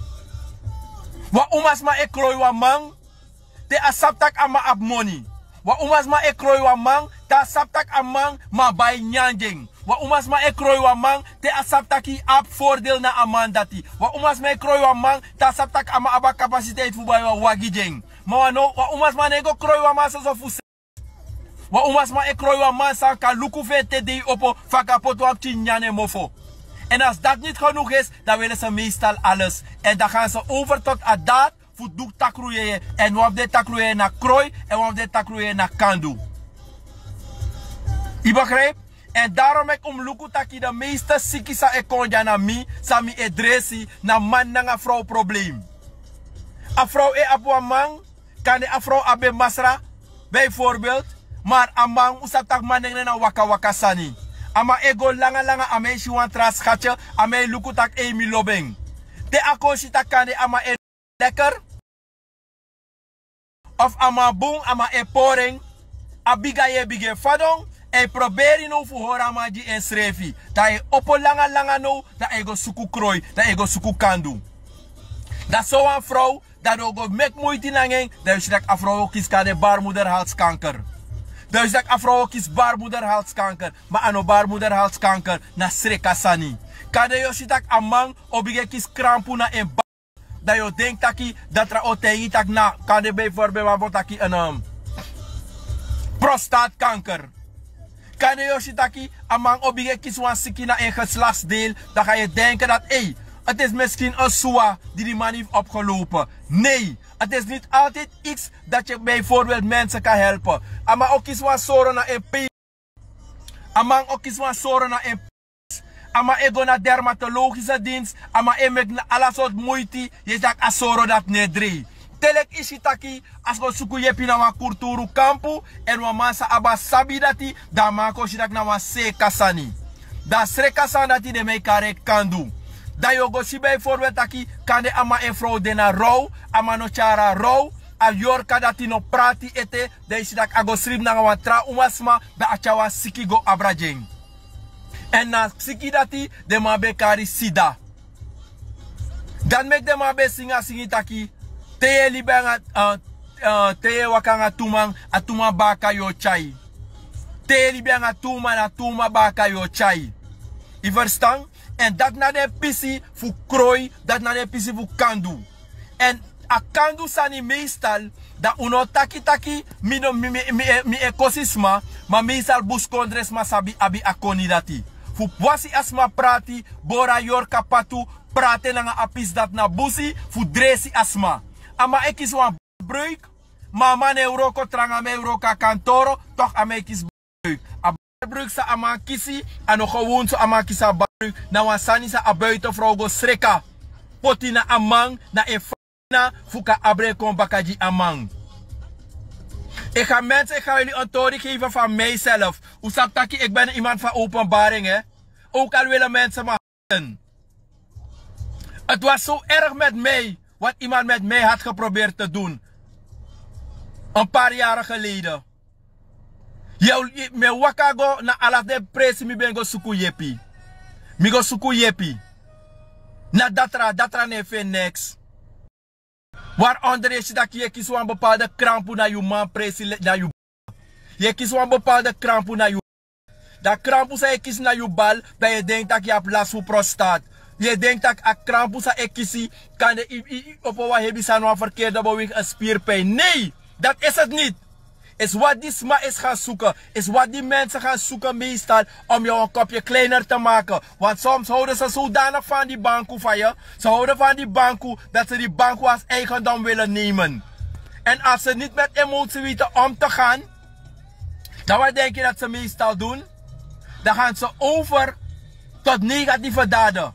Wan umasma e kroi wan man te a sabi taki a man abi moni. Wan umasma e kroi wan man te a sabi taki a man man bai nyanyan gi en. Wan umasma e kroi wan man te a sabi taki yu abi voordeel na a man dati. Wan umasma e kroi wan man te a sabi taki a man abi a kapasiteit fu bai wan wagi gi en. Ma wan no, wan umasma no e go kroi wan man soso fu se. Wan umasma e kroi wan man san kan luku fu en te dei opo, fa a kan poti wan pikin nyan na en mofo. En als dat niet genoeg is, dan willen ze meestal alles. En dan gaan ze over tot a daad fu du takru yeye. En wan fu den takru yeye na kroi, en wan fu den takru yeye na kandu. Yu begrijp? En daarom meki un mus luku taki de meeste siki san e kon dya na mi, san mi e dresi, na man nanga vrouw probleem. A vrouw e abi wan man, kande a vrouw abi en masra, bijvoorbeeld, maar a man, un sabi taki man nengre na waka waka sani. A man e go langa langa, a man e si wan tra schatje, a man e luku taki ei, mi lobi en. Te a kon si taki kande a man e lekker. Of a man bun, a man e pori en. A bigi yeye bigin e fadon, èn yu proberi now fu hori a man gi ensrefi. Dan yu e opo langa langa now, dan yu e go suku kroi, dan yu e go suku kandu. Dan sowan vrouw, dan den o go meki moiti nanga en, dan yu o si taki a vrouw o kisi kande baarmoederhalskanker. Dan yu o si taki a vrouw o kisi baarmoederhalskanker, ma a no baarmoederhalskanker, na sreka sani. Kande yu o si taki a man o bigin e kisi krampu na en ba- Dan yu o denki taki, dan tra o taigi yu taki na, kande bijvoorbeeld wan fu taki en, ehm, Prostaatkanker. Kande yu o si taki a man o bigin e kisi wan siki na en geslaksdeel, dan ga yu denken dat, ei, het is misschien een sua die die man heeft opgelopen. Nee, het is niet altijd iets dat je bijvoorbeeld mensen kan helpen. A man o kisi wan soro na en penis. A man o kisi wan soro na en penis. A man e go na dermatologische dienst. A man e meki na ala sortu muiti. Yu e si taki a soro dati no e drei. Te leki yu si taki a si go suku yepi na wan kulturu kampu, èn wan man sa abi a sabi dati, dan a man kon si taki na wan sreka sani. Dan a sreka sani dati den man e kari en kandu. Dan yu o go si bijvoorbeeld taki kande a man en frow de na row, a man no tyari a row, a yorka dati no prati ete, dan yu si taki a go sribi nanga wan tra umasma, dan a tyari wan siki go abra gi en. Èn na a siki dati den man ben e kari sida. Dati meki den man ben e singi a singi taki, te yu e libi nanga, eh, eh, te yu e waka nanga tu man, a tu man baka yu o tyai. Te yu e libi nanga tu man, a tu man baka yu o tyai. Yu ferstan? Èn dati na den pisi fu kroi, dati na den pisi fu kandu. Èn a kandu sani meestal, dan un no taki taki mi no, mi, mi, mi, e, mi e kosi sma, ma meestal buskondresma sabi abi a koni dati. Fu wasi a sma prati, bori a yorka patu, prati nanga a pisi dati na busi, fu dresi a sma. A man e kisi wan bruik, ma a man no e wroko tranga, a man e wroko na kantoro, toch a man e kisi bruik. A bruik san a man kisi, a no gewoon so a man kisi a bruik. Na wan sani san a buitenvrouw go sreka poti na a man, na en fana fu kan abra en kon baka gi a man. Ik ga mensen, ik ga jullie een tori geven van mijzelf. Un sabi taki ik ben iemand van openbaring, hè. Ook al willen mensen maar. Het was zo erg met mij wat iemand met mij had geprobeerd te doen. Een paar jaren geleden. Yu, yu, mi e waka go na ala den presi, mi ben go suku yepi. Mi go suku yepi. Na datra, datra no e feni neks. Waaronder yu e si taki yu e kisi wan bepaalde krampu na yu man presi, na yu. Yu e kisi wan bepaalde krampu na yu. Dan krampu san yu e kisi na yu bal, dan yu e denki taki yu abi lasi fu prostaat. Yu e denki taki a krampu san yu e kisi, kande yu, yu, yu opo wan hebi sani, wan verkeerde beweging, een spierpijn. Nee, dat is het niet. Is wat die sma is gaan zoeken, is wat die mensen gaan zoeken meestal om jou een kopje kleiner te maken. Want soms houden ze zodanig van die banku van je, ze houden van die banku, dat ze die banku als eigendom willen nemen. En als ze niet met emotie weten om te gaan, dan wat denk je dat ze meestal doen? Dan gaan ze over tot negatieve daden.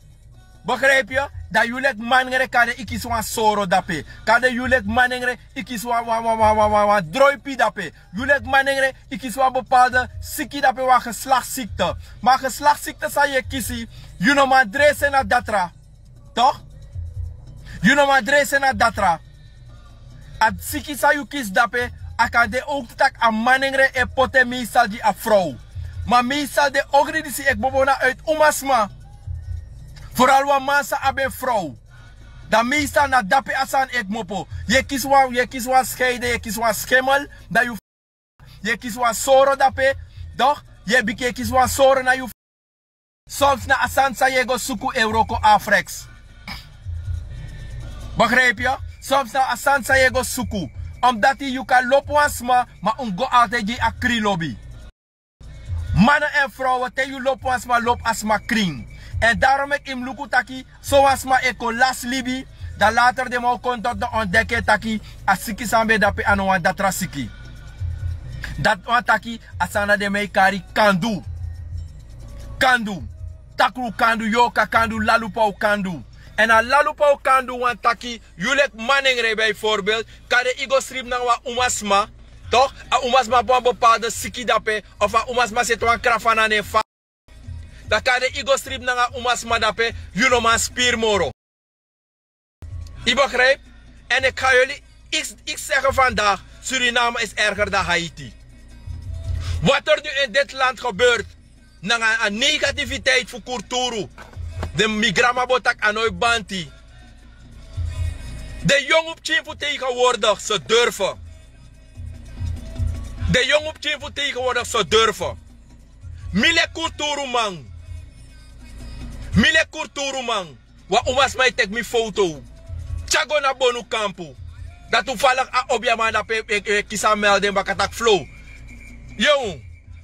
Begrijp je? Dan yu leki manengre, kande yu kisi wan soro dape. Kande yu leki manengre, yu kisi wan, wan, wan droipi dape. Yu leki manengre, yu kisi wan bepaalde siki dape, wan geslachtsziekte. Ma geslachtsziekte san yu e kisi, yu no man dresi en na datra. Toch? Yu no man dresi en na datra. A siki san yu kisi dape, a kan de ook taki a manengre e poti en meestal gi a frow. Ma meestal den ogri disi e kmopo na uit umasma. Vooral wan man san abi en frow. Dan meestal na dape a sani e kmopo. Yu e kisi wan, yu e kisi wan scheide, yu e kisi wan schemel, dan yu, yu e kisi wan soro dape, toch? Yu e bigin e kisi wan soro na yu. Soms na a sani san yu e go suku e wroko afreks. Begrijp je? Soms na a sani san yu e go suku. Omdat yu kan lobi wan sma, ma un go altijd gi a krin lobi. Mannen en vrouwen, te yu lobi wan sma, lobi a sma krin. En daarom meki yu mus luku taki, so wan sma e kon lasi libi, dan later den man o kon tot den ontdeki taki, a siki san ben dape a no wan datra siki. Dati wani taki, a sani dati den man e kari kandu. Kandu. Takru kandu, yorka kandu, lalupu kandu. En a lalupu kandu wani taki, yu leki manengre bijvoorbeeld, kande yu go sribi nanga wan umasma, toch? A umasma abi wan bepaalde siki dape, of a umasma seti wan krafana na en fa. Dan kande yu go sribi nanga umasma dape, yu no man spiri moro. Yu begrijp? En ik ga jullie iets, iets zeggen vandaag. Suriname is erger dan Haiti. Wat er nu in dit land gebeurt, nanga a negativiteit fu kulturu. Den mi granma bo taki a no e banti. Den yongu pikin fu tegenwoordig, ze durven. Den yongu pikin fu tegenwoordig, ze durven. Mi leki kulturuman. Mi leki kulturuman. Wan umasma e teki mi foto. Tyari go na Bonukampu. Dan toevallig a obiaman dape e, e, e kisi a melding baka taki: Flow, Yu,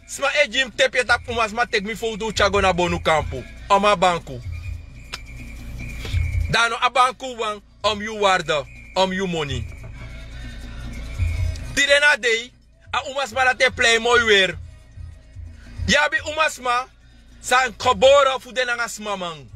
sma e gi mi tepi e taki umasma teki mi fowtu tyari go na bonukampu. Omi a banku. Dan a no a banku wan, omi yu warde, omi yu moni. Tide na dei, a umasma dati e plei moi weri. Yu abi umasma san gebore fu de nanga smaman.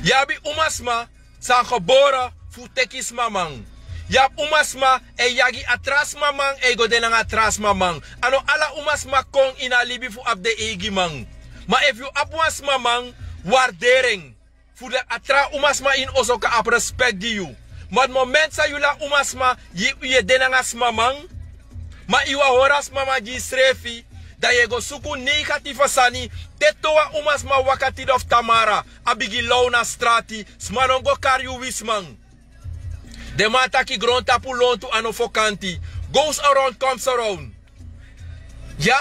Yu abi umasma san gebore fu teki smaman. Yu abi umasma e yagi a tra smaman, e go de nanga a tra smaman. A no ala umasma kon ini a libi fu abi den eigi man. Ma efu yu abi wan smaman, warderi en. Fu dati a tra umasma ini oso kan abi respeki gi yu. Ma a momenti san yu lasi umasma, yu e de nanga smaman, ma yu wani hori a smaman gi yusrefi, dan yu e go suku negatife sani. Te towa umasma waka tide of tamara, a bigin law na strati, sma no mus go kari yu wisiman. Den man taki grontapu lontu a no fokanti. Goes around comes around. Ya,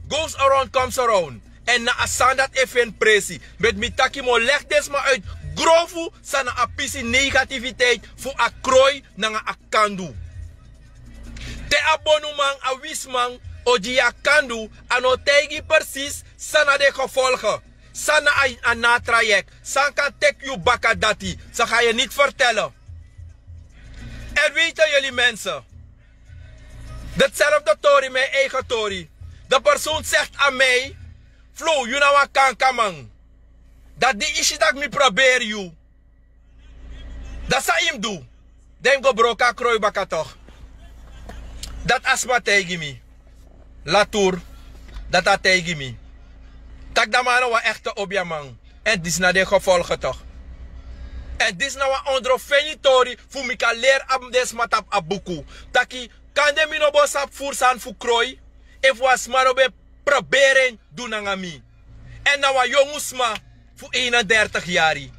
goes around comes around. Èn na a sani dati e feni presi. Meki mi taki mi o legi den sma uit grofu san na a pisi negativiteit fu a kroi nanga a kandu. Te a bonuman, a wisiman o gi yu a kandu, a no o taigi yu presis san na den gevolge. San na a, a na a trayek, san kan teki yu baka dati, san ga yu niti fertèl. En weten jullie mensen, ditzelfde tori, mijn eigen tori. De persoon zegt aan mij: Flo, yu na wan kankaman. Dati di yu si tak' mi proberi yu. Dati san yu mus du. Dan yu mus go broko a kroi baka toch. Dati a sma taigi mi. Latour, dati a taigi mi. Tak' dati man na wan echte obiaman. Èn disi na den gevolge toch. Èn disi na wan ondrofeni tori fu mi kan leri abi den sma tapu a buku. Taki, kande mi no bo sabi furu sani fu kroi, efu wan sma no ben proberi en du nanga mi. Èn na wan yongu sma fu eenendertig yari.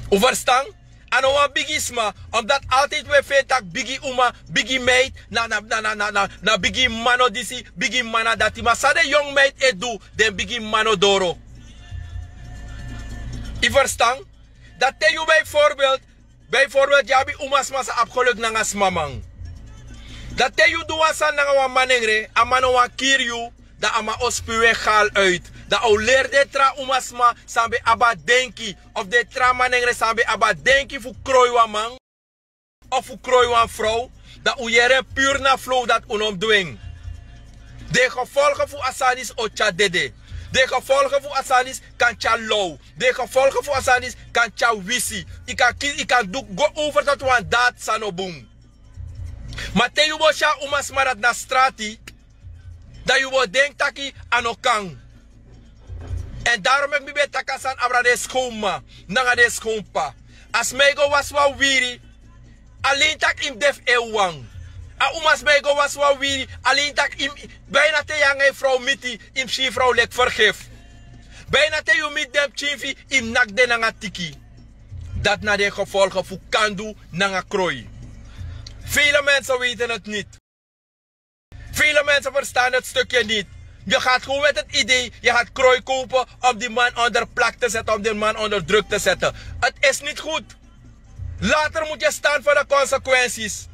Un ferstan? A no wan bigi sma, omdat altijd un e feni tak' bigi uma, bigi meid, na, na, na bigi mano disi, bigi mana dati. Ma san den yongu meid e du, den bigi mano doro. Un ferstan? Dati te yu bijvoorbeeld, bijvoorbeeld yu abi umasma san abi geluk nanga smaman. Dati te yu du wan sani nanga wan manengre, a man no wani kiri yu, dan a man o spuw en gal uit. Dan a o leri den tra umasma san ben abi a denki, of den tra manengre san ben abi a denki fu kroi wan man, of fu kroi wan frow, dan un yere puru na flow dati un no mus du en. Den gevolge fu a sani disi o tyari dede. Den gevolge fu a sani disi kan tyari low. Den gevolge fu a sani disi kan tyari wisi. Yu kan kisi, yu kan du go over tot wan dati san no bun. Ma te yu bo si a umasma dati na strati, dan yu bo denki taki a no kan. Èn daarom meki mi ben taki a sani abra den skowmma nanga den skowmpa. A sma e go wasi wan wiwiri, alen tak' yu mus de fu en wawan. A umasma e go wasi wan wiwiri, alen tak' yu mus, bijna te yu nanga yu frow miti, yu mus si yu frow leki fergefi. Bijna te yu miti den pikin fu yu, yu mus naki den nanga tiki. Dati na den gevolge fu kandu nanga kroi. Vele mensen weten het niet. Vele mensen verstaan het stukje niet. Je gaat gewoon met het idee, je gaat krooi kopen om die man onder plak te zetten, om die man onder druk te zetten. Het is niet goed. Later moet je staan voor de consequenties.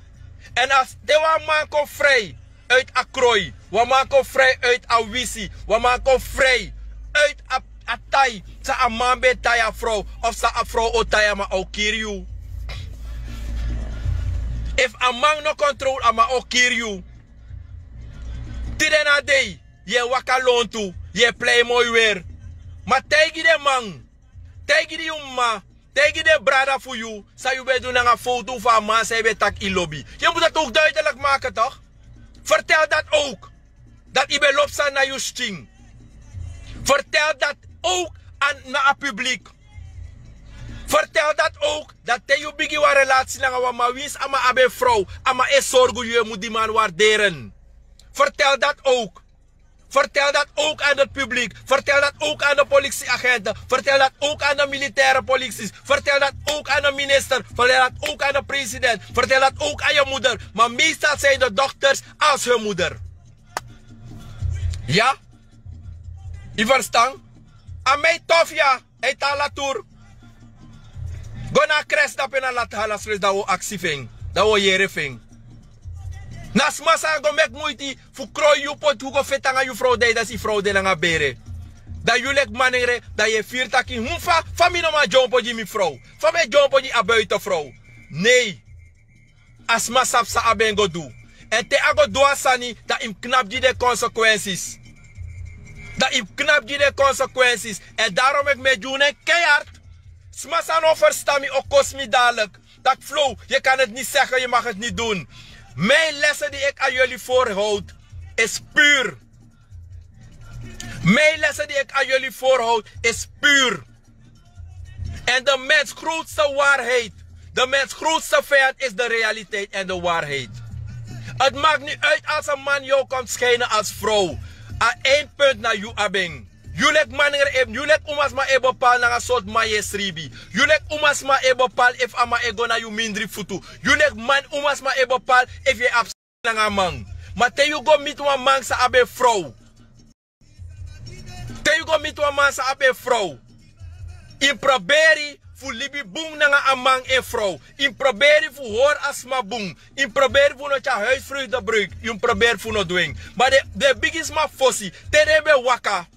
En als de wan man komt vrij uit a krooi, wan man komt vrij uit a wisi, wan man komt vrij uit a a tai, san a man ben e tai a frow, of san a frow o tai a man, a o kiri yu. Efu a man no controle, a man o kiri yu. Tide na dei, yu e waka lontu, yu e plei moi weri. Ma taigi den man, taigi den yu mama, taigi den brada fu yu san yu ben du nanga fowtu fu a man san yu ben taki yu lobi. Yu mus dati ook duidelijk maken toch? Vertel dat ook. Dat yu ben lobi sani na yu skin. Vertel dat ook aan, na a publiek. Vertel dat ook, dat te yu bigin wan relasi nanga wan man, winsi a man abi en frow, a man e sorgu yu, yu mus di man warderen. Vertel dat ook. Vertel dat ook aan het publiek. Vertel dat ook aan de politieagenten. Vertel dat ook aan de militaire polities. Vertel dat ook aan de minister. Vertel dat ook aan de president. Vertel dat ook aan je moeder. Maar meestal zijn de dochters als hun moeder. Ya? Yu ferstan? A mei tof ya, a e tan latour. Go na a kres dape na lati halasfres, dan wi o aksi fu en, dan wi o yere fu en. Na sma san go meki muiti fu kroi yu, poti yu go feti nanga yu frow, dan yu de nanga bere. Dan yu leki manengre, dan yu e firi taki, hmm, fa, fa mi no man dyompo gi mi frow? Fa mi e dyompo gi a buiten frow? Nei. A sma sabi san a ben go du. Èn te a go du a sani, dan yu mus knapu gi den consequenties. Dan yu mus knapu gi den consequenties. Èn daarom meki mi e gi unu en keihard. Sma san no ferstan mi o kosi mi dadelijk. Dat flow, je kan het niet zeggen, je mag het niet doen. Mijn lessen die ik aan jullie voorhoud, is puur. Mijn lessen die ik aan jullie voorhoud, is puur. En de mens grootste waarheid, de mens grootste vijand is de realiteit en de waarheid. Het maakt niet uit als een man jou komt schijnen als vrouw. Aan één punt na you abing. Yu leki manengre, efu yu leki umasma e bepaal nanga sortu man yu e sribi. Yu leki umasma e bepaal efu a man e go na yu mindri futu. Yu leki man, umasma e bepaal efu yu e abi seks nanga a man. Ma te yu go miti wan man san abi en frow. Te yu go miti wan man san abi en frow. Yu mus proberi fu libi bun nanga a man en frow. Yu mus proberi fu hori a sma bun. Yu mus proberi fu no tyari huisvruchtbreuk. Yu mus proberi fu no du en. Ma den, den bigisma fosi, te den ben waka.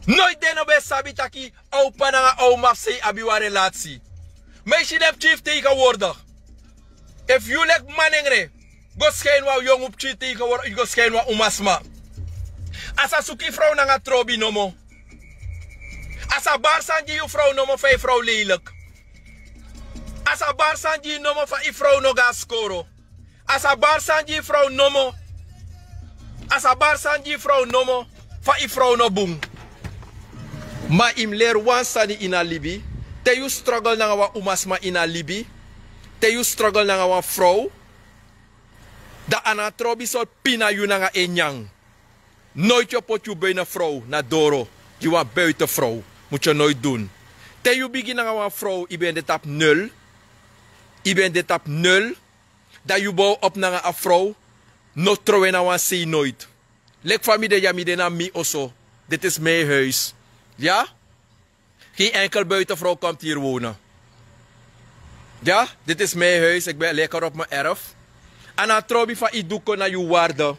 Noiti den no ben sabi taki a opa nanga a oma fu sei abi wan relasi. Ma yu si den pikin fu tegenwoordig. Efu yu leki manengre go schijnen wan yongu pikin tegenwoordig, yu go schijnen wan umasma. A sa suku yu frow nanga trobi nomo. A sa bari sani gi yu frow nomo fa yu frow lelijk. A sa bari sani gi yu nomo fa yu frow no go na skoro. A sa bari sani gi yu frow nomo. A sa bari sani gi yu frow nomo fa yu frow no bun. Ma yu mus leri wan sani ini a libi. Te yu struggle nanga wan umasma ini a libi, te yu struggle nanga wan frow, dan a no trobi sortu pina yu nanga en nyan. Noiti yu o poti yu buiten frow na doro gi wan buiten frow. Mutu yu noiti du. Te yu bigin nanga wan frow, yu ben de tapu nul. Yu ben de tapu nul. Dan yu bow op nanga a frow. No trowe na wan sei noiti. Leki fa mi de ya, mi de na mi oso. Dit is mijn huis. Ya? Geen enkel buitenvrouw komt hier wonen. Ya, dit is mijn huis, ik ben lekker op mijn erf. A no trobi fa yu du kon na yu waarde.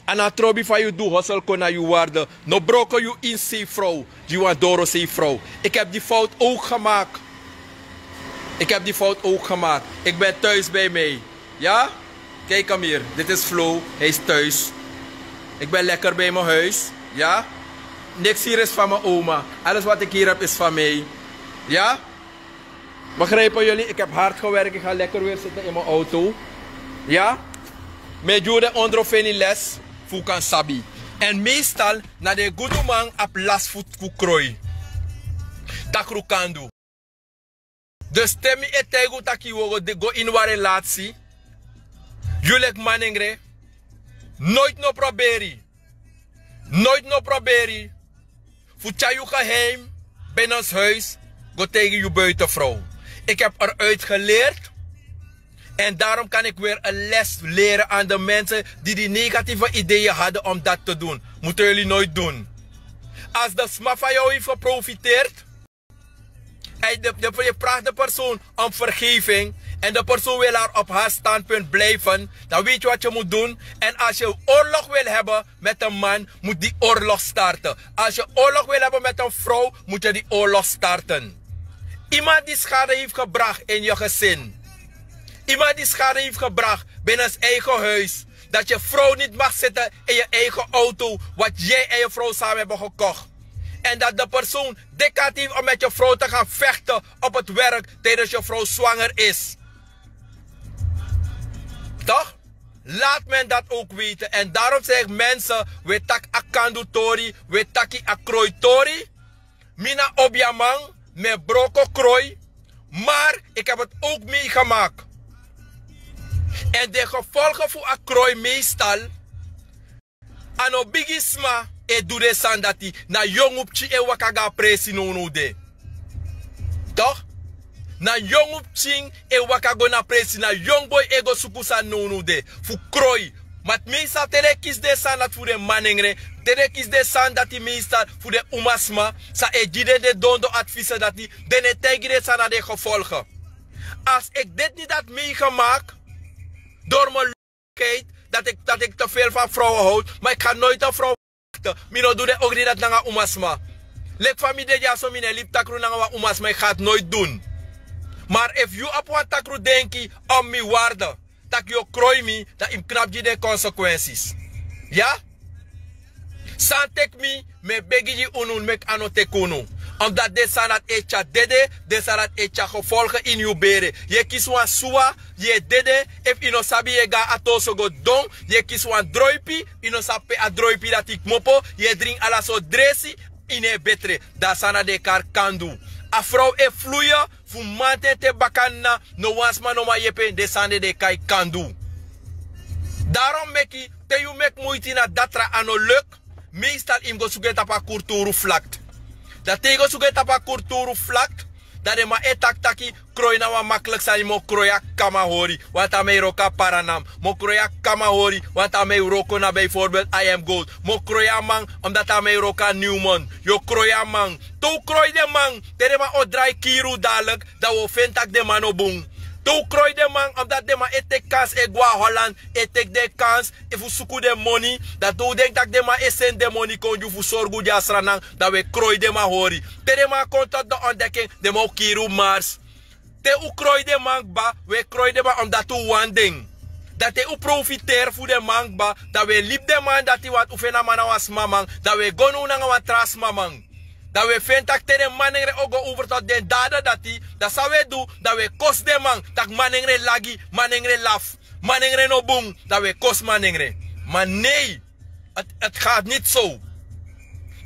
A no trobi fa yu du hosel kon na yu waarde. No broko yu ini sei frow, gi wan doro sei frow. Ik heb die fout ook gemaakt. Ik heb die fout ook gemaakt. Ik ben thuis bij mij. Ja? Kijk hem hier. Dit is Flo. Hij is thuis. Ik ben lekker bij mijn huis. Ja? Niks hier is van mijn oma. Alles wat ik hier heb is van mij. Ja? Begrijpen jullie? Ik heb hard gewerkt. Ik ga lekker weer zitten in mijn auto. Ja? Mi e gi unu den ondro fu ini les fu un kan sabi. En meestal na den guduman abi lasi fu kroi. Takru kan du. Dus te mi e taigi unu taki yu o go de go ini wan relasi, yu leki manengre, noiti no proberi. Noiti no proberi fu tyari yu geheim binnenshuis go taigi yu buitenvrouw. Ik heb eruit geleerd. En daarom kan ik weer een les leren aan de mensen die die negatieve ideeën hadden om dat te doen. Moeten jullie nooit doen. Als de sma van jou heeft geprofiteerd, en de, de, je vraagt de persoon om vergeving en de persoon wil haar op haar standpunt blijven, dan weet je wat je moet doen. En als je oorlog wil hebben met een man, moet die oorlog starten. Als je oorlog wil hebben met een vrouw, moet je die oorlog starten. Iemand die schade heeft gebracht in je gezin. Iemand die schade heeft gebracht binnen zijn eigen huis. Dat je vrouw niet mag zitten in je eigen auto, wat jij en je vrouw samen hebben gekocht. En dat de persoon dik had heeft om met je vrouw te gaan vechten op het werk tijdens je vrouw zwanger is. Toch? Laat men dat ook weten. En daarom zeg ik mensen, we taki a kandu tori, we taki a kroi tori. Mi na obiaman, mi e broko kroi. Maar ik heb het ook meegemaakt. En de gevolgen fu a kroi meestal, a no bigi sma e du den sani dati, na yongu pikin e waka go na presi nownow de. Toch? Na yongu pikin e waka go na presi, na yongu boi e go suku sani nownow de. Fu kroi. Ma meestal te den kisi den sani dati fu den manengre, te den kisi den sani dati meestal fu den umasma san e gi den den dondo advies dati, den e taigi den san na den gevolgen. Als ik dit niet had meegemaakt door mijn Kijk, dat ik, dat ik te veel van vrouwen houd, maar ik ga nooit een vrouw wachten. Mi no du den ogri dati nanga umasma. Leki fa mi de dyaso, mi no e libi takru nanga wan umasma, ik ga het nooit doen. Maar efu yu abi wan takru denki om mi waarde, tak' yu o kroi mi, dan yu mus knapu gi den consequenties. Ya? San teki mi, mi e begi gi unu meki a no teki unu. Omdat den sani dati e tyari dede, den sani dati e tyari gevolgen ini yu bere. Yu e kisi wan suwa, yu e dede, efu yu no sabi yu e go na a toso go didon, yu e kisi wan droipi, yu no sabi pe a droipi dati kmopo, yu e dringi ala sortu dresi, yu no e betre. Dan a sani dati den e kari kandu. A frow e fluye, fu mamanten te bakana, no wan sma no man yepi en, den sani dati den e kai kandu. Daarom meki, te yu meki muiti na datra a no leki, meestal yu mus go suku en tapu a kurturu vlakte. Dan te yu go suku en tapu a kurturu vlakte, dan den man e taki taki, kroi na wan makliki sani, mi o kroi a kama hori, want a mi e wroko a Paranan, mi o kroi a kama hori, want a mi e wroko na bijvoorbeeld I M Gold, mi o kroi a man, omdat a mi e wroko a Newmont, yu o kroi a man. Te yu kroi den man, te den man o drai kiri yu dadelijk, dan wi o feni tak' den man no bun. Te wi kroi den man, omdat den man e teki kansi e go na Holland, e teki den kansi, efu suku den moni, dan te wi denki tak' den man e seni den moni kon gi wi fu sorgu gi a Sranan, dan wi e kroi den man hori. Te den man kon tot de ontdekking, den man o kiri wi mars. Te wi kroi den man kba, wi e kroi den man omdat wi wani den. Dan te wi profiteri fu den man kba, dan wi e libi den man dati, want wi feni a man na wan smaman, dan wi e go now nanga wan tra smaman. Dan wi e feni tak' te den manengre o go over tot den dada dati, dan san wi e du, dan wi e kosi den man, tak' manengre lagi, manengre lafu, manengre no bun, dan wi e kosi manengre. Ma nee, het, het gaat niet zo.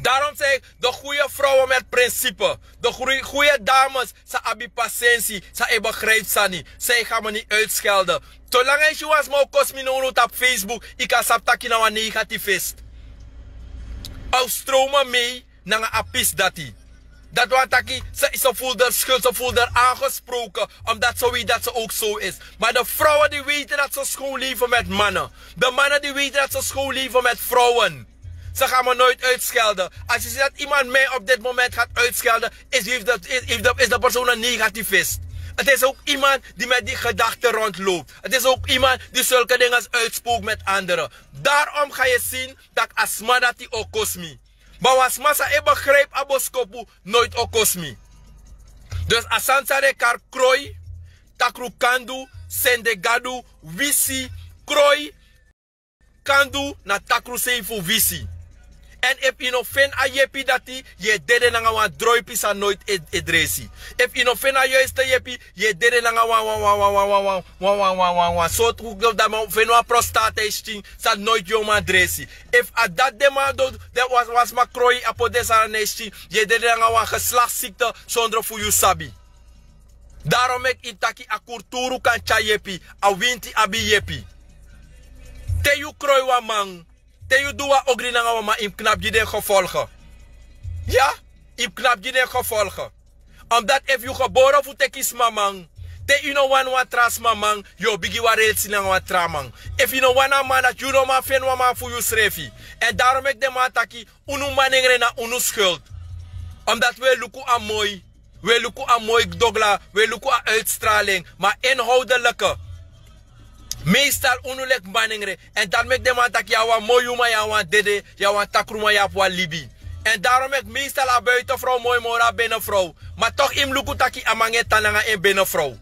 Daarom zei ik, de goede vrouwen met principe, de goede, goede dames, san abi pasensi, san e begrijpi sani, san e go mi no uitschelden. Solanga yu si wan sma o kosi mi nownow tapu Facebook, yu kan sabi tak' yu na wan negativist. A o stromen mee nanga a pisi dati. Dati wani taki, ze, ze voelt er schuld, ze voelt er aangesproken, omdat ze weet dat ze ook zo is. Maar de vrouwen die weten dat ze schoon leven met mannen. De mannen die weten dat ze schoon leven met vrouwen. Ze gaan me nooit uitschelden. Als je ziet dat iemand mij op dit moment gaat uitschelden, is, heeft dat, is, heeft dat, is de persoon een negativist. Het is ook iemand die met die gedachten rondloopt. Het is ook iemand die zulke dingen uitspook met anderen. Daarom ga je zien dat a sma dati o kosi mi. Ma wan sma san e begrijpi a boskopu, nooit o kosi mi. Dus a sani san den e kari kroi, takru kandu, sende gadu, wisi, kroi, kandu na takru sei fu wisi. Èn efu yu no feni a yepi dati, yu e dede nanga wan droipi san noiti e, e dresi. Efu yu no feni a yuiste yepi, yu e dede nanga wan, wan, wan, wan, wan, wan, wan, wan, wan, wan, wan, wan, sortu, dan man feni wan prostata e skin san noiti yu o man dresi. Efu a dati den man du, den wan, wan sma kroi a poti den sani na yu skin, yu e dede nanga wan geslachtsziekte sondro fu yu sabi. Daarom meki yu taki a kurturu kan tyari yepi, a winti abi yepi. Te yu kroi wan man, te yu du wan ogri nanga wan man, yu mus knapu gi den gevolgen. Ya, yu mus knapu gi den gevolgen. Omdat efu yu gebore fu teki smaman, te yu no wani wan tra smaman, yu o bigin wan relsi nanga wan tra man. Efu yu no wani a man, dati yu no man feni wan man fu yusrefi. Èn daarom meki den man taki, unu manengre na unu schuld. Omdat wi e luku a moi, wi e luku a moi dogla, wi e luku a uitstraling, ma inhoudelijke. Meestal unu leki manengre. Èn dati meki den man taki yu a wan moi uman, yu a wan dede, yu a wan takruman, yu abi wan libi. Èn daarom meki meestal a buitenvrouw moi moro a binnenvrouw. Ma toch yu mus luku taki a man e tan nanga en binnenvrouw.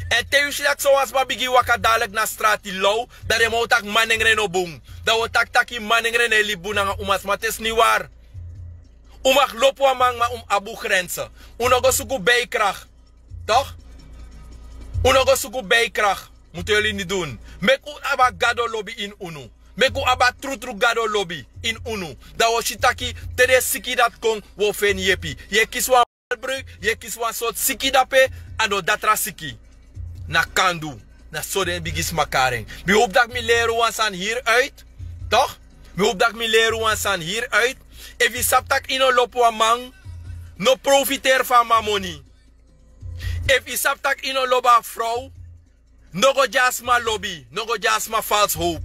Èn te yu si dati sowan sma bigin waka dadelijk na strati law, dan den man o taki manengre no bun. Dan wi o taki taki manengre no e libi bun nanga umasma, ma het is niet waar. Un mag lobi wan man, ma un abi un grense. Un no go suku bijkracht. Toch? Un no go suku bijkracht. Moeten jullie niet doen. Meki un abi a Gado lobi ini unu. Meki un abi a trutru Gado lobi ini unu. Dan wi o si taki te den siki dati kon, wi o feni yepi. Yu e kisi wan Bruk, yu e kisi wan sortu siki dape, a no datra siki. Na kandu, na so den bigi sma kari en. Mi hopu tak' mi leri wan sani hieruit, toch? Mi hopu tak' mi leri wan sani hieruit. Efu yu sabi tak' yu no lobi wan man, no profiteri fu a man moni. Efu yu sabi tak' yu no lobi a frow, no go gi a sma lobi, no go gi a sma falsi hopu.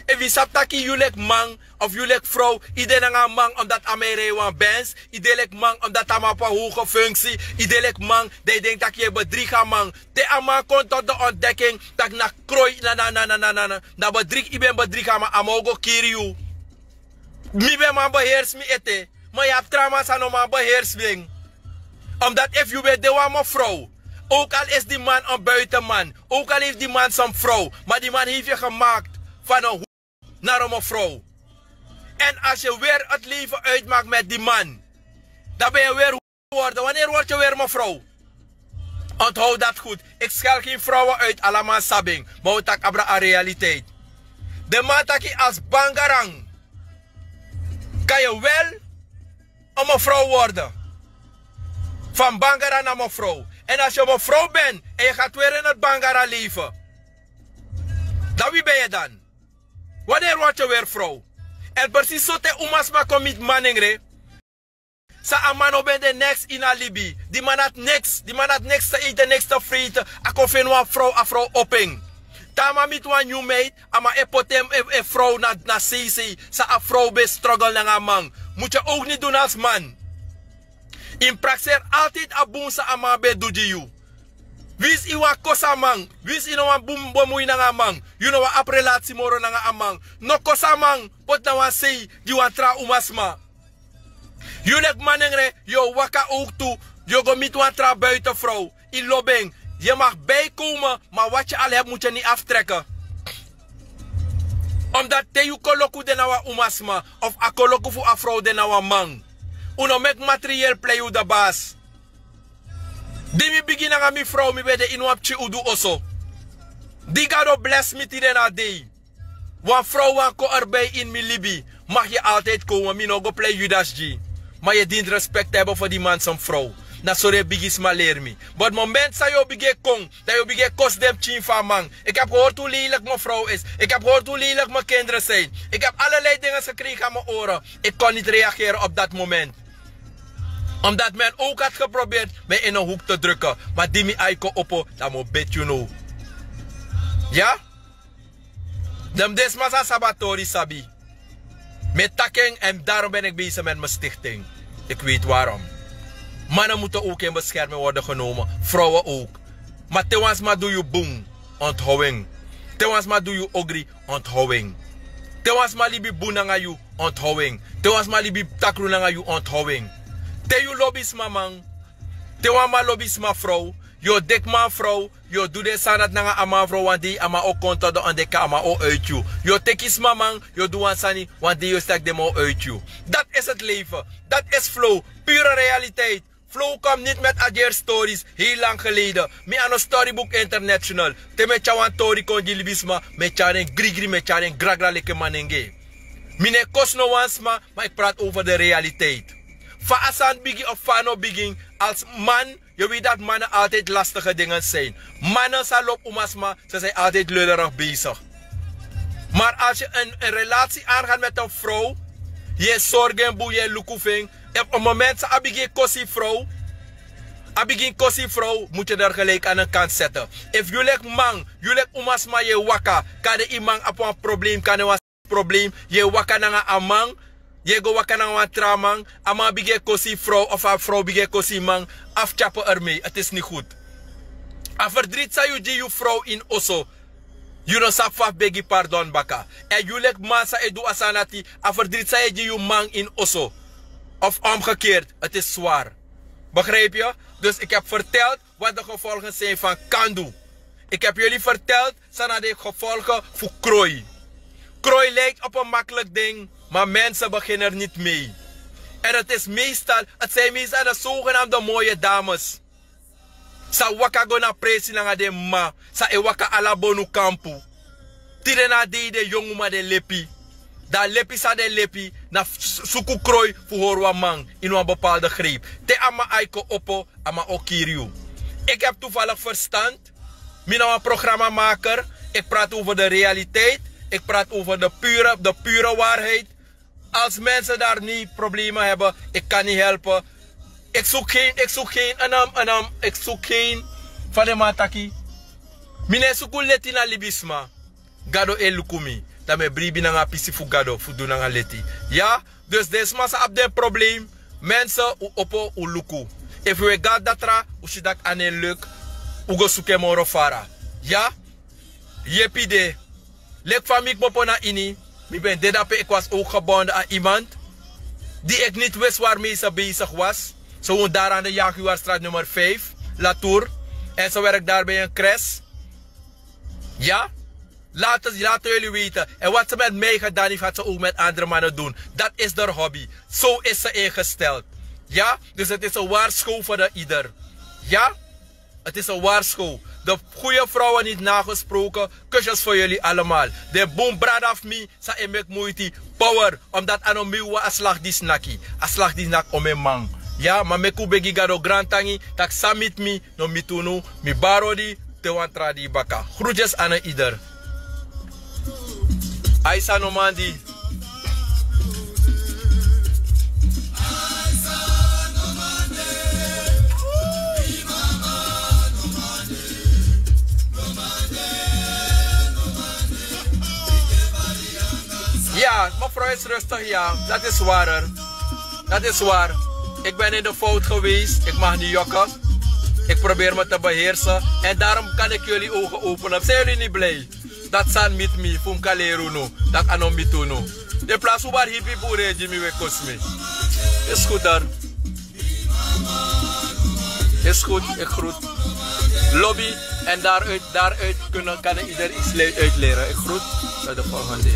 Efu yu sabi taki yu leki man of yu leki frow, yu de nanga a man omdati a man e rei wan bens, yu de leki man omdati a man abi wan hoge funksi, yu de leki man, dan yu denki tak' yu e bedrigi a man. Te a man kon tot de ontdeki en tak' na kroi na na na na na na na bedrigi yu ben bedrigi a man, a man o go kiri yu. Mi ben man beheersi mi ete, ma yu abi tra man san no man beheersi mi en. Omdati efu yu ben de wan mefrow, ook al is di man en buitenman, ook al hefi di man san mefrow, ma di man hefi yu gemaakt fan en hoek naro mefrow. En als yu weri eti leifi uitmaki meti di man, dan ben yu weri worden waneri wortu yu weri mefrow. Onthoud dati gud. Iki skel gen frowen uit ala man sabi en, ma wi taki abra a realiteit. Den man taki als bangarang kan yu wel en mefrow worden. Fan bangara na mefrow. En als yu mefrow ben en yu gati weri en eti bangara leifi, dan wi ben yu dan? Waneri wortu yu weri frow? En presis so te umasma kon miti manengre, san a man no ben de neks ini a libi. Di man nati neks di man nati neks te eite neks te freite. A kon feni wan frow a frow opo en. Te a man miti wan nyun meiti, a man e poti en frow na seisei san a frow ben strogel nanga a man. Mutu yu owkni dun alsi man. Yu mus prakseri altidi a bun san a man ben du gi yu. Winsi yu wani kosi a man, winsi yu no wani bun bemui nanga a man, yu no wani abi relasi moro nanga a man, no kosi a man poti na wan sei gi wan tra umasma. Yu leki manengre, yu o waka owktu, yu o go miti wan tra buiten frow. Yu lobi en. Yu e maki bikowmen, ma wati yu ala hebi mutu yu ni aftreke. Omdati te yu koloku de na wan umasma of a koloku fu a frow de na wan man, un no meki materiel plei un de basi. Di mi bigin nanga mi frow mi ben de ini wan pikin udu oso. Di gado blesi mi tide na a dei, wan frow wan kon erbei ini mi libi. Maki yu altidi kowmen mi no o go plei yudasi gi yu. Ma yu e dini respekti a yu bo fo di man san mi frow. Na sori e bigisma leri mi. Bati momenti san yu o bigin e kon, dan yu o bigin e kosi den pikin fu a man. Iki abi gehortu leiliki mi frow isi. Iki abi gehortu leiliki mi kendre sin. Iki abi ala lei dinge sekreiki a mi ore. Iki kon niti reagere opu dati momenti. Omdati mi en owku ati geprobeerti mi en ini en hoek te druke. Ma di mi ai kon opo, dan mi o beti yu now. Ya. Den mi den sma san sabi a tori sabi. Mi e taki en èn darom ben iki besi meti mi stikting. Iki weiti warom. Mannen mutu owku en beskermi worde genomen, frowen owku. Ma te wan sma du yu bun, onthow en. Te wan sma du yu ogri, onthow en. Te wan sma libi bun nanga yu, onthow en. Te wan sma libi takru nanga yu, onthow en. Te yu lobi sma man, te wan man lobi sma frow, yu o deki man frow, yu o du den sani dati nanga a man frow. Wan dei a man o kon todo ondeki a man o uiti yu. Yu o teki sma man, yu o du wan sani, wan dei yu o si tak' den man o uiti yu. Dati esi eti leifi. Dati esi flow. Pure realiteit. Flow kom niti meti a gersi storis hei lang geleden. Mi a no storibuku international. Te mi e tyari wan tori kon gi libisma, mi e tyari en grigri, mi e tyari en gragra leki manenge. Mi no e kosi no wan sma, ma iki prati over de realiteit. Fa a sani bigin of fa a no bigin, als man, yu e weti dati mannen altidi lastige dingen sin. Mannen sa lobi umasma, sa sin altidi lullerigi besigi. Mar als yu en relasi angan meti en frow, yu e sorgu en bun, yu e luku fu en. Efu en momenti san a bigin kosi frow, a bigin kosi frow, mutu yu deri geliki an en kanti sete. Efu yu leki man, yu leki umasma yu e waka, kande yu man abi wan problem, kande wan problem, yu e waka nanga a man, yu e go waka nanga wan tra man, a man bigin e kosi yu frow of a frow bigin e kosi yu man, afu tyapu ermei, eti isi ni gudu. A ferdriti san yu gi yu frow ini oso, yu no sabi fu a fu begi pardon baka. Èn yu leki man san e du a sani dati, a ferdriti san yu e gi yu man ini oso, of omgekeerd, eti isi swar. Begrijpi yu? Dus iki hebi ferteld wat de gevolgen sin fan kan du. Iki hebi yuli ferteld san na de gevolgen fu kroi. Kroi lijkti opu en makliki ding, ma mensen begini er niti mei. Èn eti isi meestal, eti sin meestal de sogenamde moye dames, san waka go na presi nanga den mama, san e waka ala bonu kampu. Tide na a dei den yongu man den lepi. Dan a lepi san den lepi na suku kroi fu hori wan man ini wan bepalde greip. Te a man ai kon opo, a man o kiri yu. Iki hebi tufaligi ferstand. Mi na wan programamaker. Iki prati over de realiteit. Iki prati over de pure waarheid. Als mensen dari ni probleme hebi, iki kan ni helpe. Iki suku gen iki suku gen anam anam iki suku gen, fa den man taki. Mi no e suku leti na libisma. Gado e luku mi. Dan mi e bribi nanga a pisi fu Gado fu du nanga leti. Ya, dus den sma san abi den probleem, mensen, un opo un luku. Efu un e go na datra, un si tak' a no e luk, un go suku en moro fara. Ya, yepi de. Leki fa mi kmopo na ini, mi ben de dape, ik was ook gebonden aan iemand die ik niet wist waarmee ze bezig was. Ze woont daar aan de Jaguarstraat nummer vijf, Latour. En ze werkt daar bij een crash. Ja, laten, laten jullie weten. En wat ze met mij gedaan heeft, gaat ze ook met andere mannen doen. Dat is haar hobby. Zo is ze ingesteld. Ja, dus het is een waarschuwing voor de ieder. Ja, het is een waarschuwing. De goede vrouwen niet nagesproken. Kusjes voor jullie allemaal. De boom brada fu mi, san e meki muiti, power. Omdat a no mi wan a slag disi naki. A slag disi naki o mi man. Ya, ma meki un begi Gado grantangi, tak' san miti mi, no miti unu, mi bari odi te wan tra dei baka. Groetjes aan een ieder. Aisa no man di. Ja, mevrouw is rustig, ja. Dat is waar, hoor. Dat is waar. Ik ben in de fout geweest. Ik mag niet jokken. Ik probeer me te beheersen. En daarom kan ik jullie ogen openen. Zijn jullie niet blij? Dat san miti mi fu mi kan leri unu, tak' a no miti unu. Den plan fu bari hipi bun, redi mi, we kosi mi. Is goed dan. Is goed, ik groet. Lobby en daaruit, daaruit kunnen, kan ieder iets le-, uitleren. Ik groet. Tot de volgende.